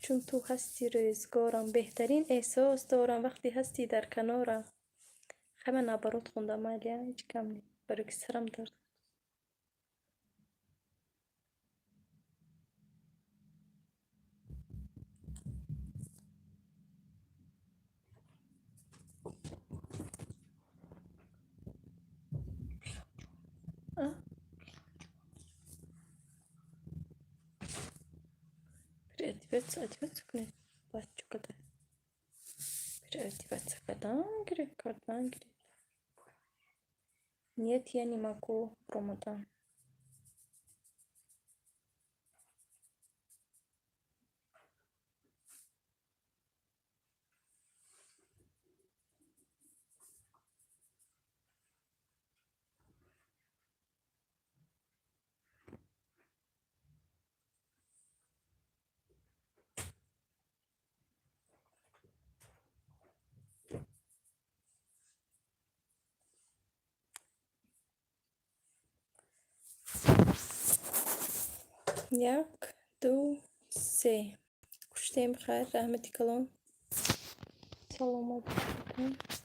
чун ту ҳастӣ рӯзгорам. Беҳтарин эҳсос дорам, вақте ҳастӣ дар канорам. Хай, ман наоборот хондам, майли, ҳеҷ гап не, барои ки сарам дард. Переодеваться, одеваться кунед, баъд чӯ када? Переодеваться кардан гирифт, кардан гирифт. Нет, я не могу, Ромадан. Як, ду, се. Куштем, хайр, раҳмати калон. Саломат бошед.